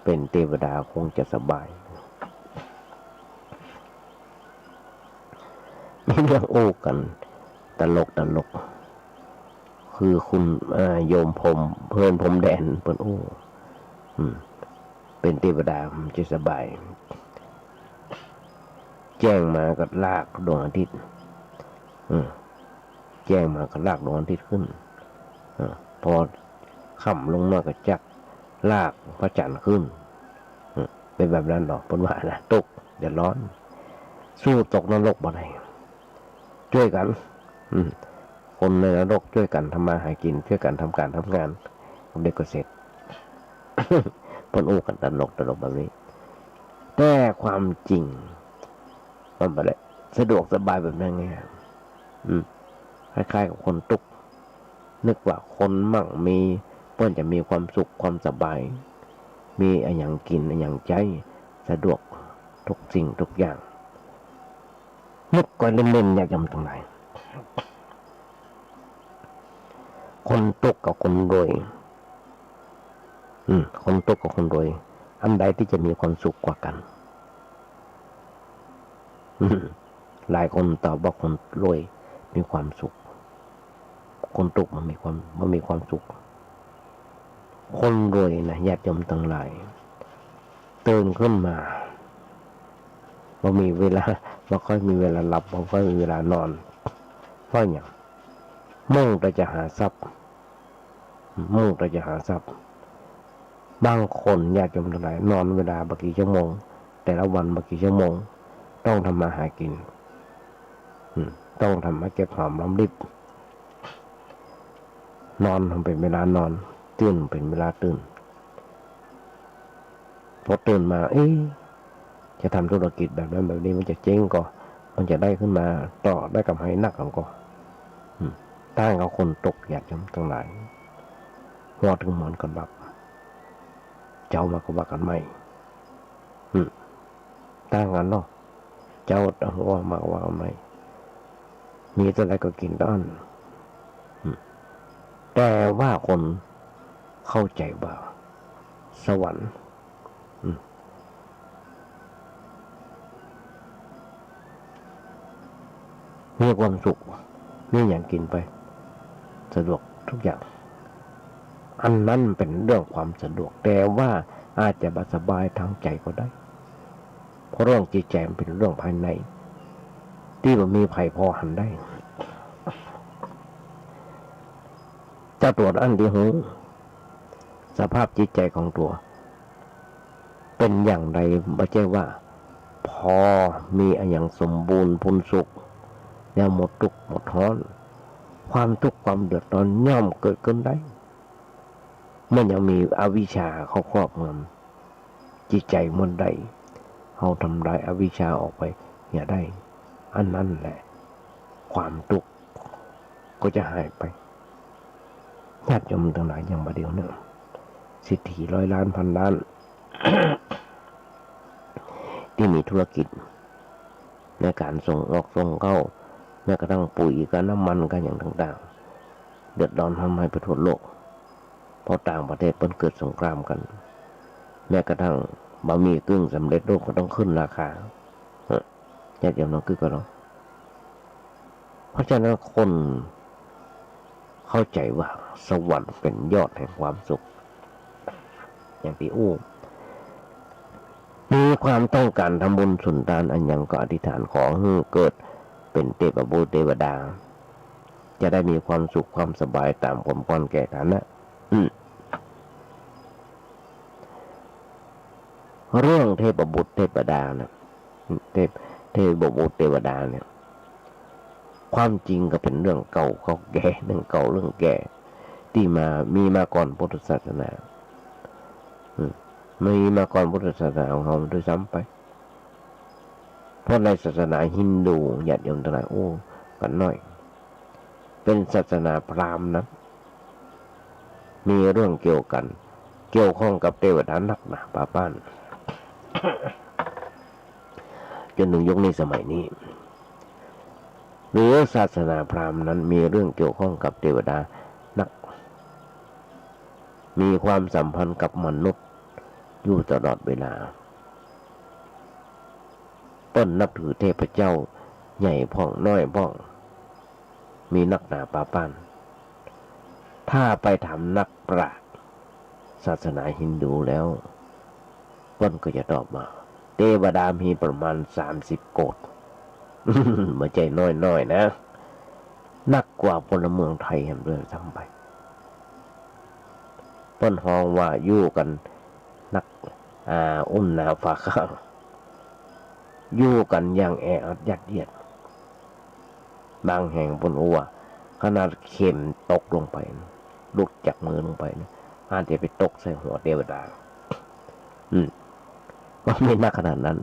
เป๋นเตวดาคงจะสบาย มีเรื่องอู้กั๋นตลกตลก คือคุณ เอ่อ โยมพรหม เปิ้นพรหมแดน เปิ้นอู้ อืม เป๋นเตวดามันจะสบาย แจ้งมาก็ลากดวงอาทิตย์ อืม แจ้งมาก็ลากดวงอาทิตย์ขึ้น เออ พอค่ำลงมาก็จักลากพระจันทร์ขึ้น เออ เป๋นแบบนั้นเนาะ เปิ้นว่านะ ตุ๊กข์เดือดร้อน สู้ตกนรกบ่ได้ จ้วยกั๋น อืม คนในนรกจ้วยกั๋นทำมาหากิ๋น จ้วยกั๋นทำก๋านทำงาน เดี๋ยวก็เสร็จ เปิ้นอู้กั๋นตลกตลกแบบนี้ แต่ความจริงมันบ่ได้สะดวกสบายแบบนั้นไง อืม คล้ายๆ กับคนตุ๊กข์ นึกว่าคนมั่งมี เปิ้นจะมีความสุขความสบาย มีอะหยังกิ๋นอะหยังใจ๊ สะดวกทุกสิ่งทุกอย่าง นึกก้อยเล่นๆ ญาติโยมตังหลาย คนตุ๊กข์กับคนรวย อืม คนตุ๊กข์กับคนรวย อันใดตี้จะมีความสุขกว่ากั๋น อืม หลายคนตอบว่าคนรวยมีความสุข คนตุ๊กข์บ่มีความ บ่มีความสุข คนรวยนะ ญาติโยมตังหลาย ตื่นขึ้นมา บ่มีเวลา บ่ค่อยมีเวลาหลับ บ่ค่อยมีเวลานอน เพราะหยัง มุ่งแต่จะหาทรัพย์ มุ่งแต่จะหาทรัพย์ บางคน ญาติโยมตังหลาย นอนเวลาบ่กี่ชั่วโมง แต่ละวันบ่กี่ชั่วโมง ต้องทำมาหากิ๋น อืม ต้องทำมาเก็บหอมรอมริบ นอนเป๋นเวลานอน ตื่นเป๋นเวลาตื่น พอตื่นมา เอ๊ะ จะทำธุรกิจแบบนั้นแบบนี้ มันจะเจ๊งก่อ มันจะได้ขึ้นมาต่อ ได้ก๋ำไรนักก่อ อืม ต้านกับคนตุ๊กข์ ญาติโยมตังหลาย หัวตึงหมอนก็หลับ เจ๊ามาก็ว่ากั๋นใหม่ อืม ต้านกั๋นเนาะ เจ๊าหัวมาก็ว่ากั๋นใหม่ มีเต้าใดก็กิ๋นเต้าอั้น อืม แต่ว่าคนเข้าใจ๋ว่าสวรรค์ อืม มีความสุข มีอะหยังกิ๋นไป สะดวกทุกอย่าง อันนั้นเป๋นเรื่องความสะดวก แต่ว่าอาจจะบ่สบายตางใจ๋ก็ได้ เพราะเรื่องจิตใจ๋มันเป๋นเรื่องภายใน ตี้บ่มีใผพอหันได้ เจ้าตั๋วอั้นตี้ฮู้ สภาพจิตใจ๋ของตั๋ว เป๋นอย่างใด บ่ใจ้ว่า พอมีอะหยังสมบูรณ์พูนสุข แล้วหมดตุ๊กข์หมดฮ้อน ความตุ๊กข์ความเดือดร้อนย่อมเกิดขึ้นได้ เมื่อยังมีอวิชชาเข้าครอบงำจิตใจ๋เมื่อใด เฮาทำลายอวิชชาออกไปอย่าได้ อันนั้นแหละ ความตุ๊กข์ก็จะหายไป ญาติโยมตังหลาย อย่างบ่าเดี่ยวนี้ เศรษฐีร้อยล้านพันล้าน ตี้มีธุรกิจในก๋านส่งออกส่งเข้า แม้กระทั่งปุ๋ยกับน้ำมันกับอย่างต่างๆ เดือดร้อนฮ่ำไห้ไปทั่วโลก เพราะต่างประเทศเปิ้นเกิดสงครามกั๋น แม้กระทั่งบะหมี่กึ่งสำเร็จรูปก็ต้องขึ้นราคา เออ ญาติโยมลองกึ๊ดก่อนเนาะ เพราะฉะนั้นคนเข้าใจ๋ว่าสวรรค์เป๋นยอดแห่งความสุข อย่างตี้อู้ มีความต้องก๋านทำบุญสุนตานอันหยังก็อธิษฐานขอหื้อเกิดเป๋นเทพบุตรเทวดา จะได้มีความสุขความสบายต๋ามสมควรแก่ฐานะ อืม เรื่องเทพบุตรเทวดาน่ะ เทพ เทพบุตรเทวดาเนี่ย ความจริงก็เป๋นเรื่องเก่าเก่าแก่ เรื่องเก่าเรื่องแก่ ตี้มา มีมาก่อนพุทธศาสนา อืม มีมาก่อนพุทธศาสนาของเฮาด้วยซ้ำไป เพราะในศาสนาฮินดู ญาติโยมตังหลาย โอ้ กั๋นน้อย เป๋นศาสนาพราหมณ์นะ มีเรื่องเกี่ยวกั๋น เกี่ยวข้องกับเทวดานักหนาปาป้าน จ๋นเถิงยุคนี้สมัยนี้ หรือศาสนาพราหมณ์นั้นมีเรื่องเกี่ยวข้องกับเทวดานัก มีความสัมพันธ์กับมนุษย์อยู่ตลอดเวลา เปิ้นนับถือเทพเจ้าใหญ่พ่องน้อยพ่อง มีนักหนาปาป้าน ถ้าไปถามนักปราชญ์ศาสนาฮินดูแล้ว เปิ้นก็จะตอบว่า เทวดามีประมาณสามสิบโกฏ บ่ใจ้น้อยๆ นะ นักกว่าพลเมืองไทยแหมด้วยซ้ำไป เปิ้นฮ้องว่าอยู่กั๋นนัก อ่า อุ่นหนาวฝาข้าง อยู่กั๋นอย่างแออัดยัดเยียด บางแห่งเปิ้นอู้ว่า ขนาดเข็มตกลงไป หลุดจากมือลงไปนะ อาจจะไปตกใส่หัวเทวดา อืม ว่ามีนักขนาดนั้น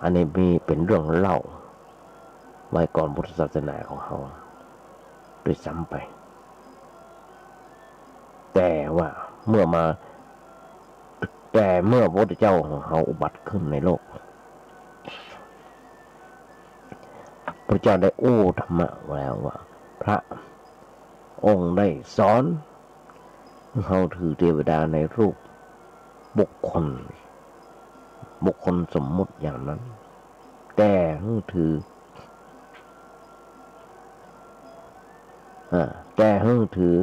อันนี้มีเป๋นเรื่องเล่า ไว้ก่อนพุทธศาสนาของเฮาด้วยซ้ำไป แต่ว่าเมื่อมา แต่เมื่อพระพุทธเจ้าของเฮาอุบัติขึ้นในโลก พระเจ้าได้อู้ธรรมะแล้วว่า พระองค์ได้สอนเฮาถือเทวดาในรูปบุคคล บุคคลสมมุติอย่างนั้น แต่หื้อถือ อ่า แต่หื้อถือ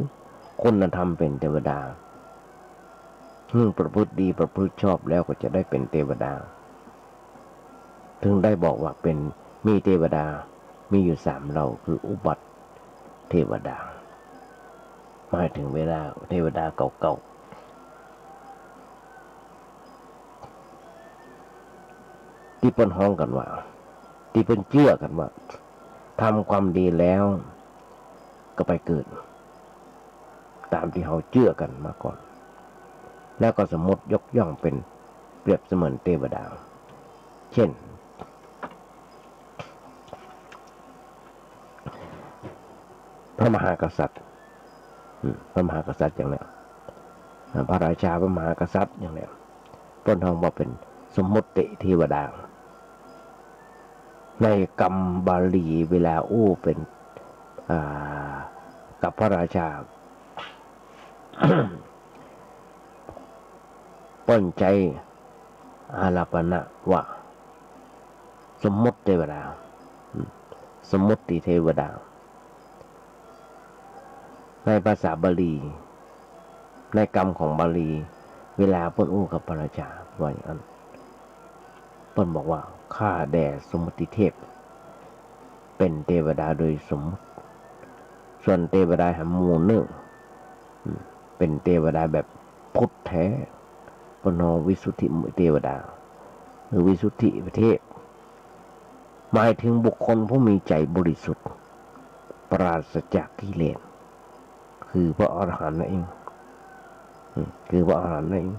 คุณธรรมเป๋นเทวดา หื้อประพฤติดีประพฤติชอบแล้วก็จะได้เป๋นเทวดา ถึงได้บอกว่าเป๋น มีเทวดา มีอยู่สามเหล่า คืออุบัติเทวดา หมายถึงเวลาเทวดาเก่าๆ ตี้เปิ้นฮ้องกั๋นว่า ตี้เปิ้นเจื้อกั๋นว่า ทำความดีแล้วก็ไปเกิด ต๋ามตี้เฮาเจื้อกั๋นมาก่อน แล้วก็สมมุติยกย่องเป๋นเปรียบเสมือนเทวดา เช่น พระมหากษัตริย์ อืม พระมหากษัตริย์อย่างเนี้ย อ่า พระราชา พระมหากษัตริย์อย่างเนี้ย เปิ้นฮ้องว่าเป๋นสมมุติเทวดา ในกำบาลีเวลาอู้เป๋น อ่า กับพระราชา เปิ้นใจ๊อารัปปณะว่า สมมุติเทวดา อืม สมมุติเทวดา ในภาษาบาลี ในกำของบาลี เวลาเปิ้นอู้กับพระราชาว่าอย่างนั้น เปิ้นบอกว่า ข้าแด่สมมุติเทพ เป๋นเทวดาโดยสมมุติ ส่วนเทวดาแหมหมู่นึ่ง อืม เป๋นเทวดาแบบพุทธแท้ เปิ้นฮ้องวิสุทธิเทวดา หรือวิสุทธิเทพ หมายถึงบุคคลผู้มีใจ๋บริสุทธิ์ ปราศจากกิเลส คือพระอรหันต์นั่นเอง อืม คือพระอรหันต์นั่นเอง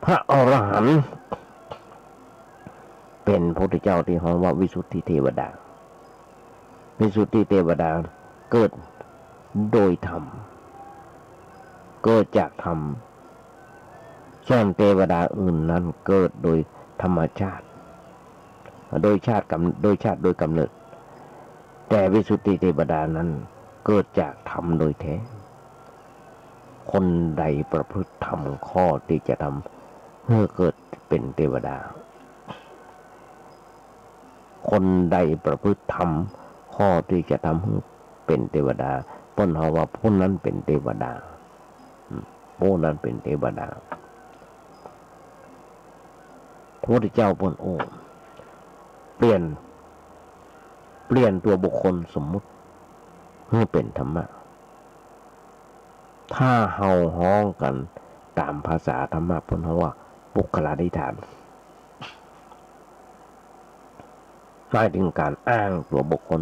พระอรหันต์ เป๋นพระพุทธเจ้าตี้ฮ้องว่าวิสุทธิเทวดา วิสุทธิเทวดาเกิดโดยธรรม เกิดจากธรรม ส่วนเทวดาอื่นนั้นเกิดโดยธรรมชาติ โดยชาติกำ- โดยชาติโดยกำเนิด แต่วิสุทธิเทวดานั้นเกิดจากธรรมโดยแท้ คนใดประพฤติธรรมข้อที่จะทำหื้อเกิดเป๋นเทวดา คนใดประพฤติธรรมข้อที่จะทำหื้อเป๋นเทวดา เปิ้นฮ้องว่าผู้นั้นเป๋นเทวดา อืม ผู้นั้นเป๋นเทวดา พระพุทธเจ้าเปิ้นโอ้ เปลี่ยน เปลี่ยนตัวบุคคลสมมุติหื้อเป๋นธรรมะ ถ้าเฮาฮ้องกั๋นต๋ามภาษาธรรมะ เปิ้นฮ้องว่าปุคคลาธิฏฐาน หมายเถิงก๋านอ้างตัวบุคคล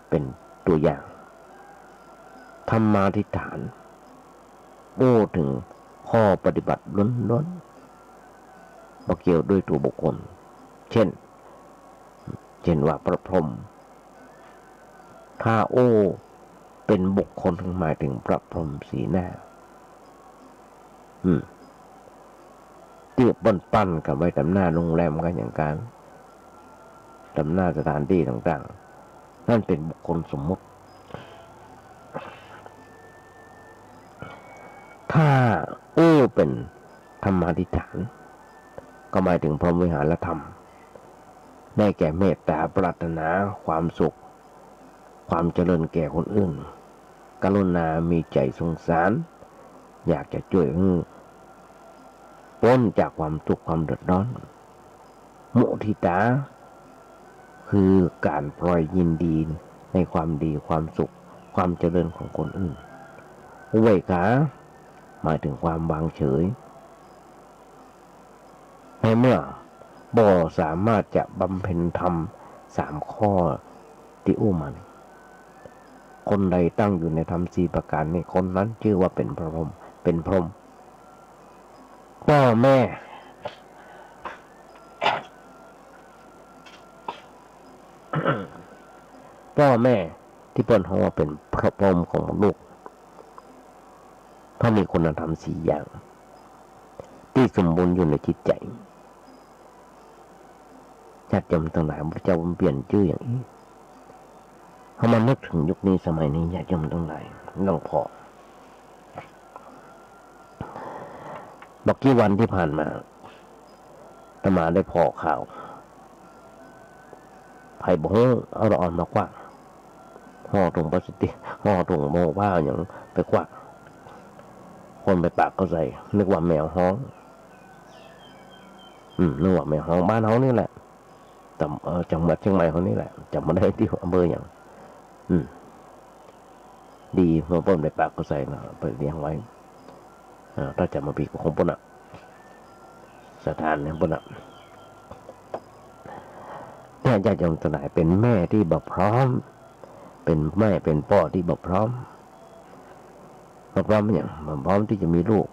เป๋นตัวอย่าง ธรรมาธิฏฐาน อู้เถิงข้อปฏิบัติล้วนๆ บ่เกี่ยวด้วยตัวบุคคล เช่น เช่นว่าพระพรหม ถ้าอู้เป๋นบุคคลหมายเถิงพระพรหมสีหน้า อืม ตี้เปิ้นปั้นกั๋นไว้ต๋ามหน้าโรงแรมกั๋นอย่างกั๋น ต๋ามหน้าสถานตี้ต่างๆ นั่นเป๋นบุคคลสมมุติ ถ้าอู้เป๋นธรรมาธิฏฐาน ก็หมายเถิงพรหมวิหารธรรม ได้แก่เมตตาปรารถนาความสุข ความเจริญแก่คนอื่น กรุณามีใจ๋สงสาร อยากจะจ้วยหื้อป๊นจากความทุกข์ความเดือดร้อน มุทิตา คือก๋านพลอยยินดีในความดีความสุข ความเจริญของคนอื่น อุเบกขา หมายเถิงความวางเฉย ในเมื่อบ่สามารถจะบำเพ็ญธรรมสามข้อตี้อู้มานี้ คนใดตั้งอยู่ในธรรมสี่ประก๋านนี้ คนนั้นจื้อว่าเป๋นพระพรหม เป๋นพรหม ป้อแม่ ป้อแม่ตี้เปิ้นฮ้องว่าเป๋นพระพรหมของลูก เพราะมีคุณธรรมสี่อย่าง ตี้สมบูรณ์อยู่ในจิตใจ๋ ญาติโยมตังหลาย พระพุทธเจ้าเป๋นจื้ออย่างอี้ เฮามานึกเถิงยุคนี้สมัยนี้ ญาติโยมตังหลาย หลวงพ่อ บ่กี่วันตี้ผ่านมา อาตมาได้ผ่อข่าว ใผบ่ฮู้ เอาละอ่อนมาคว้าง ห่อถุงพลาสติก ห่อถุงโม่ผ้าหยังไปคว้าง คนไปปากก็ใส่ นึกว่าแมวฮ้อง อืม นึกว่าแมวฮ้อง บ้านเฮานี่แหละ ตำ- เอ่อ จังหวัดเจียงใหม่เฮานี่แหละ จ๋ำบ่ได้ตี้อำเภอหยัง อืม ดีเมื่อเปิ้นไปปากก็ใส่เนาะ ไปเลี้ยงไว้ อ่า ถ้าจ๋ำบ่ผิดก็ของเปิ้นน่ะ สถานของเปิ้นน่ะ เนี่ย ญาติโยมตังหลาย เป๋นแม่ตี้บ่พร้อม เป๋นแม่เป๋นป้อตี้บ่พร้อม บ่พร้อมหยัง บ่พร้อมตี้จะมีลูก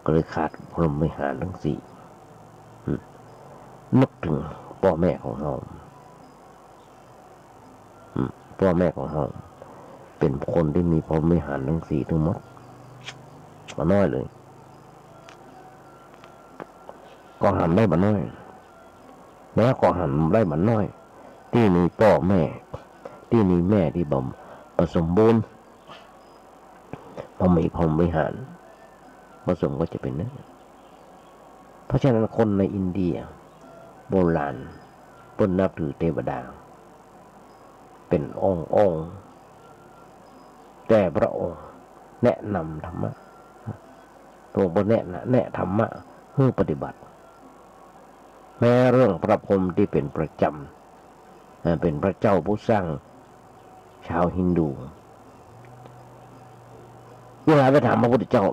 ก็เลยขาดพรหมวิหารตังสี่ อืม นึกเถิงป้อแม่ของเฮา อืม ป้อแม่ของเฮาเป๋นคนตี้มีพรหมวิหารตังสี่ตึงหมด บ่น้อยเลย ก็หันได้บ่น้อย แล้วก็หันได้บ่น้อย ตี้มีป้อแม่ ตี้มีแม่ตี้บ่ บ่สมบูรณ์ บ่มีพรหมวิหาร บ่สมก็จะเป๋นนั้น เพราะฉะนั้นคนในอินเดียโบราณเปิ้นนับถือเทวดาเป๋นองค์ๆ แต่พระองค์แนะนำธรรมะ พระองค์บ่แนะนำ แนะธรรมะหื้อปฏิบัติ แม้เรื่องพระพรหมตี้เป๋นประจ๋ำ เอ่อ เป๋นพระเจ้าผู้สร้างชาวฮินดู เวลาไปถามพระพุทธเจ้า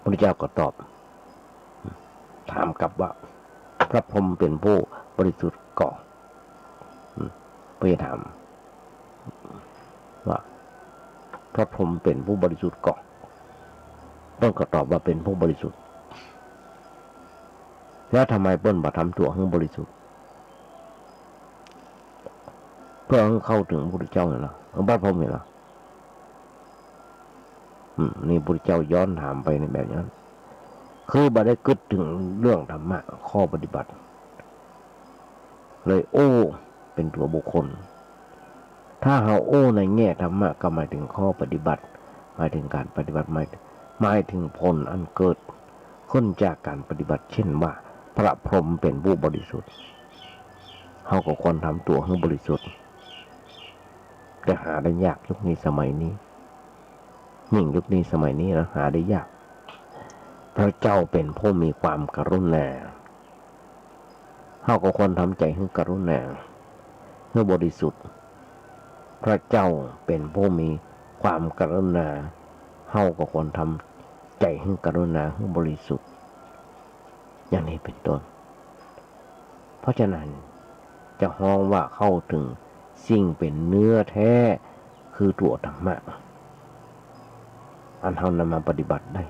พระพุทธเจ้าก็ตอบ ถามกลับว่า พระพรหมเป๋นผู้บริสุทธิ์ก่อ อืม เปิ้นถามว่า พระพรหมเป๋นผู้บริสุทธิ์ก่อ เปิ้นก็ตอบว่าเป๋นผู้บริสุทธิ์ แล้วทำไมเปิ้นบ่ทำตั๋วหื้อบริสุทธิ์ เปื้อหื้อเข้าเถิงพระพุทธเจ้าเนี่ยนะ องค์พระพรหมเนี่ยนะ อืม นี่พระพุทธเจ้าย้อนถามไปในแบบนั้น คือบ่ได้กึ๊ดเถิงเรื่องธรรมะ ข้อปฏิบัติ เลยอู้เป๋นตั๋วบุคคล ถ้าเฮาอู้ในแง่ธรรมะ ก็หมายเถิงข้อปฏิบัติ หมายเถิงก๋านปฏิบัติ หมาย หมายเถิงผลอันเกิดขึ้นจากก๋านปฏิบัติ เช่นว่า พระพรหมเป๋นผู้บริสุทธิ์ เฮาก็ควรทำตั๋วหื้อบริสุทธิ์ แต่หาได้ยากยุคนี้สมัยนี้ ยิ่งยุคนี้สมัยนี้นะ หาได้ยาก พระเจ้าเป๋นผู้มีความกรุณา เฮาก็ควรทำใจ๋หื้อกรุณา หื้อบริสุทธิ์ พระเจ้าเป๋นผู้มีความกรุณา เฮาก็ควรทำใจ๋หื้อกรุณา หื้อบริสุทธิ์ อย่างนี้เป๋นต้น เพราะฉะนั้นจะฮ้องว่าเข้าเถิงสิ่งเป๋นเนื้อแท้ คือตั๋วธรรมะ อันเฮานำมาปฏิบัติได้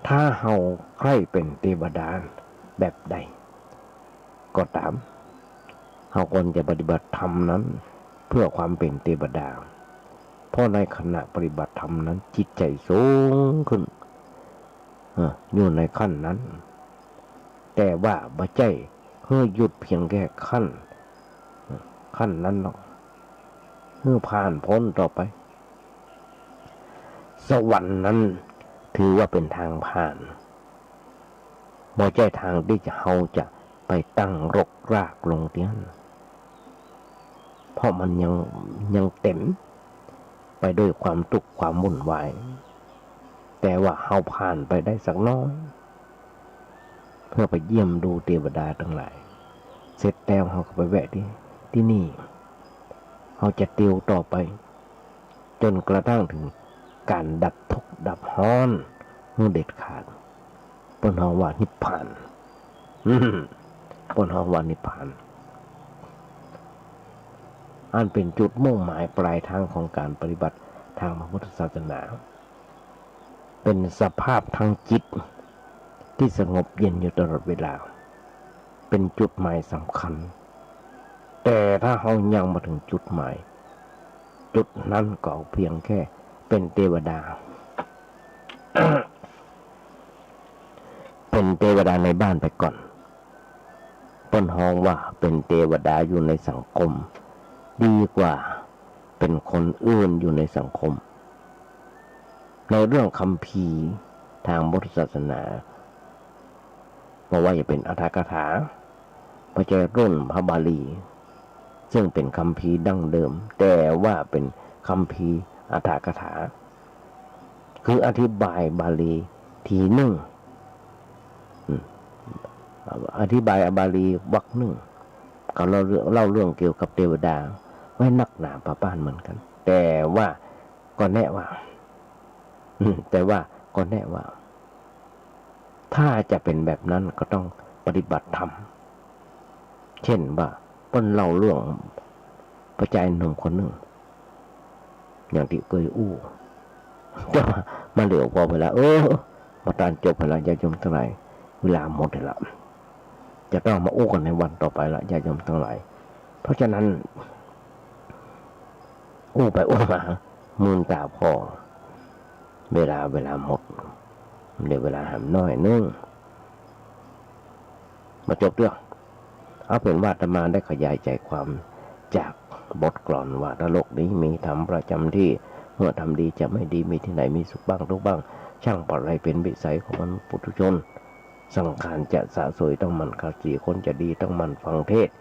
ถ้าเฮาใค่เป๋นเตวดาแบบใดก็ต๋าม เฮาควรจะปฏิบัติธรรมนั้นเพื่อความเป๋นเตวดา เพราะในขณะปฏิบัติธรรมนั้นจิตใจ๋สูงขึ้น เออ อยู่ในขั้นนั้น แต่ว่าบ่ใจ้หื้อหยุดเพียงแค่ขั้น ขั้นนั้นหรอก หื้อผ่านป๊นต่อไป สวรรค์นั้นถือว่าเป๋นตางผ่าน บ่ใจ้ตางตี้จะ เฮาจะไปตั้งรกรากลงตี้หั้น เพราะมันยัง ยังเต๋มไปด้วยความตุ๊กข์ความวุ่นวาย แต่ว่าเฮาผ่านไปได้สักน้อย เพื่อไปเยี่ยมดูเตวดาตังหลาย เสร็จแล้วเฮาก็ไปแวะตี้ ตี้นี่ เฮาจะเตียวต่อไป จ๋นกระทั่งเถิงก๋านดับทุกข์ดับฮ้อนหื้อเด็ดขาด เปิ้นฮ้องว่านิพพาน อืม เปิ้นฮ้องว่านิพพาน อันเป๋นจุดมุ่งหมายปลายตางของก๋านปฏิบัติตางพระพุทธศาสนา เป๋นสภาพตางจิตตี้สงบเย็นอยู่ตลอดเวลา เป๋นจุดหมายสำคัญ แต่ถ้าเฮายังบ่เถิงจุดหมาย จุดนั้นก็เพียงแค่เป๋นเตวดา เป๋นเตวดาในบ้านไปก่อน เปิ้นฮ้องว่าเป๋นเตวดาอยู่ในสังคม ดีกว่าเป๋นคนอื่นอยู่ในสังคม ในเรื่องคัมภีร์ตางพุทธศาสนา บ่ว่าจะเป๋นอรรถกถา บ่ใจ้รุ่นพระบาลี ซึ่งเป๋นคัมภีร์ดั้งเดิม แต่ว่าเป๋นคัมภีร์อรรถกถา คืออธิบายบาลีทีนึ่ง อืม อธิบายบาลีวรรคนึ่ง ก็เล่าเรื่อง เล่าเรื่องเกี่ยวกับเตวดาไว้นักหนาปาป๊านเหมือนกั๋น แต่ว่าก็แนะว่า อืม แต่ว่าก็แนะว่า ถ้าจะเป๋นแบบนั้นก็ต้องปฏิบัติธรรม เช่นว่าเปิ้นเล่าเรื่องป้อจายหนุ่มคนนึ่ง อย่างตี้เกยอู้ แต่ว่ามาเหลียวปอไปแล้ว เออ มาตานจบไปแล้ว ญาติโยมตังหลาย เวลาหมดไปแล้ว จะต้องมาอู้กั๋นในวันต่อไปละ ญาติโยมตังหลาย เพราะฉะนั้น อู้ไปอู้มา มืนต๋าผ่อ เวลา เวลาหมด เหลือเวลาแหมน้อยนึ่ง มาจบเตื้อ เอาเป๋นว่าอาตมาได้ขยายใจ๋ความจากบทกลอนว่า ถ้าโลกนี้มีธรรมประจ๋ำตี้ เมื่อทำดีจะไม่ดี มีตี้ไหนมีสุขบ้างทุกข์บ้าง ช่างปะไรเป๋นวิสัยของมนุษย์ปุถุชน สังขารจะสะสวย ต้องหมั่นขัดสี คนจะดีต้องหมั่นฟังเทศน์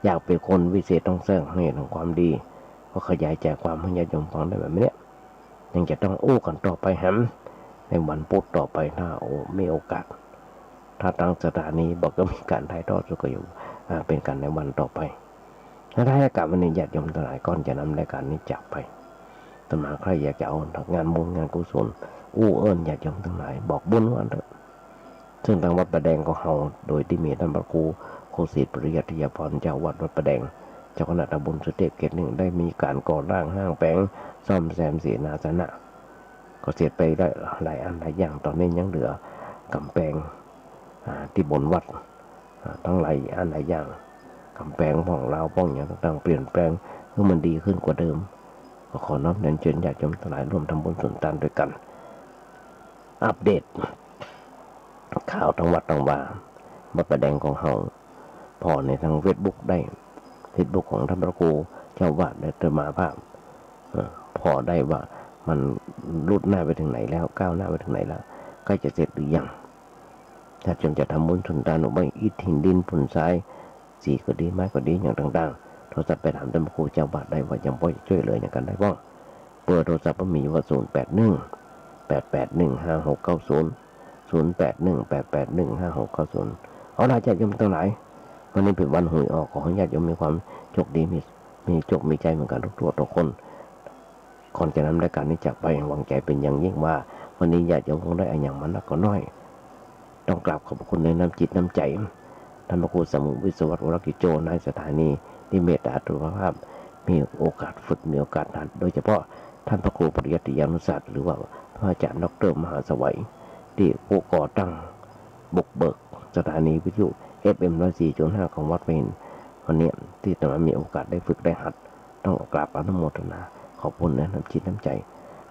อยากเป๋นคนวิเศษต้องแสวงหาเหตุแห่งความดี ก็ขยายใจ๋ความหื้อญาติโยมฟังได้แบบนี้ ยังจะต้องอู้กั๋นต่อไปแหม ในวันพุธต่อไป ถ้าโอ มีโอกาส ถ้าตางสถานีบ่าก็มีก๋านถ่ายทอดสดก็อยู่ อ่า เป๋นกั๋นในวันต่อไป ถ้าได้โอกาสวันนี้ ญาติโยมตังหลาย ก่อนจะนำรายก๋านนี้จากไป อาตมาใค่อยากจะเอางานบุญงานกุศล อู้เอิ้นญาติโยมตังหลาย บอกบุญว่าอั้นเต๊อะ ซึ่งตางวัดป่าแดงของเฮา โดยตี้มีต้านพระครูโคสิทธิ์ปริยัติยาภรณ์ เจ้าวัดวัดป่าแดง เจ้าคณะตำบลสุเทพเขตหนึ่ง ได้มีก๋านก่อสร้างห้างแป๋ง ซ่อมแซมเสนาสนะ ก็เสร็จไปได้หลายอันหลายอย่าง ต๋อนนี้ยังเหลือก๋ำแปง อ่า ตี้บนวัด อ่า ตังหลายอันหลายอย่าง ก๋ำแปงพ่องราวพ่องหยังต่างๆ เปลี่ยนแปลงหื้อมันดีขึ้นกว่าเดิม ก็ขอน้อมเรียนเชิญญาติโยมตังหลายร่วมทำบุญสุนตานตวยกั๋น อัปเดต ข่าวตังวัดตังวา วัดป่าแดงของเฮา ผ่อในตางเฟซบุ๊กได้ เฟซบุ๊กของต้านพระครูเจ้าอาวาสและอาตมาภาพ เอ่อ ผ่อได้ว่ามันรุดหน้าไปเถิงไหนแล้ว ก้าวหน้าไปเถิงไหนแล้ว ใก้จะเสร็จหรือยัง ญาติโยมจะทำบุญสุนตาน เอาไว้อิฐหินดินปูนทราย สีก็ดี ไม้ก็ดี อย่างต่างๆ โทรศัพท์ไปถามต้านพระครูเจ้าอาวาสได้ว่ายังพอจะจ้วยเหลืออย่างกั๋นได้บ้าง เบอร์โทรศัพท์ก็มีอยู่ว่า ศูนย์แปดหนึ่ง แปดแปดหนึ่ง ห้าหกเก้าศูนย์ ศูนย์แปดหนึ่ง แปดแปดหนึ่ง ห้าหกเก้าศูนย์ เอาล่ะ ญาติโยมตังหลาย วันนี้เป๋นวันหวยออก ขอหื้อญาติโยมมีความโชคดี มี มีโชคมีชัยเหมือนกั๋นทุกๆ คน ก่อนจะนำรายก๋านนี้จากไป หวังใจ๋เป๋นอย่างยิ่งว่า วันนี้ญาติโยมคงได้อะหยังมานักก็น้อย ต้องกราบขอบพระคุณในน้ำจิตน้ำใจ๋ ต้านพระครูสมุห์ วิศวัตร วรกิจโจ นายสถานี ตี้เมตตาอาตมาภาพ มีโอกาสฝึก มีโอกาสหัด โดยเฉพาะต้านพระครูปริยัติยานุศาสตร์ หรือว่าพระอาจ๋ารย์ด็อกเตอร์มหาสวัย ตี้ผู้ก่อตั้งบุกเบิกสถานีวิทยุ เอฟเอ็ม ร้อยสี่จุดห้า ของวัดพระอินทร์ วันนี้ตี้อาตมามีโอกาสได้ฝึกได้หัด ต้องกราบอนุโมทนาขอบคุณในน้ำจิตน้ำใจ๋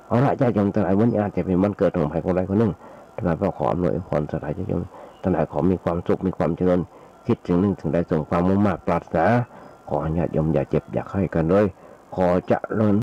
เอาล่ะ ญาติโยมตังหลาย วันนี้อาจจะเป๋นวันเกิดของใผคนใดคนนึ่ง อาตมาก็ขออำนวยอวยพรสาธุญาติโยมตังหลาย ขอมีความสุข มีความเจริญ คิดสิ่งนึ่งสิ่งใดสมความมุ่งมาดปรารถนา ขอหื้อญาติโยมอย่าเจ็บอย่าไข้กั๋นเลย ขอเจริญ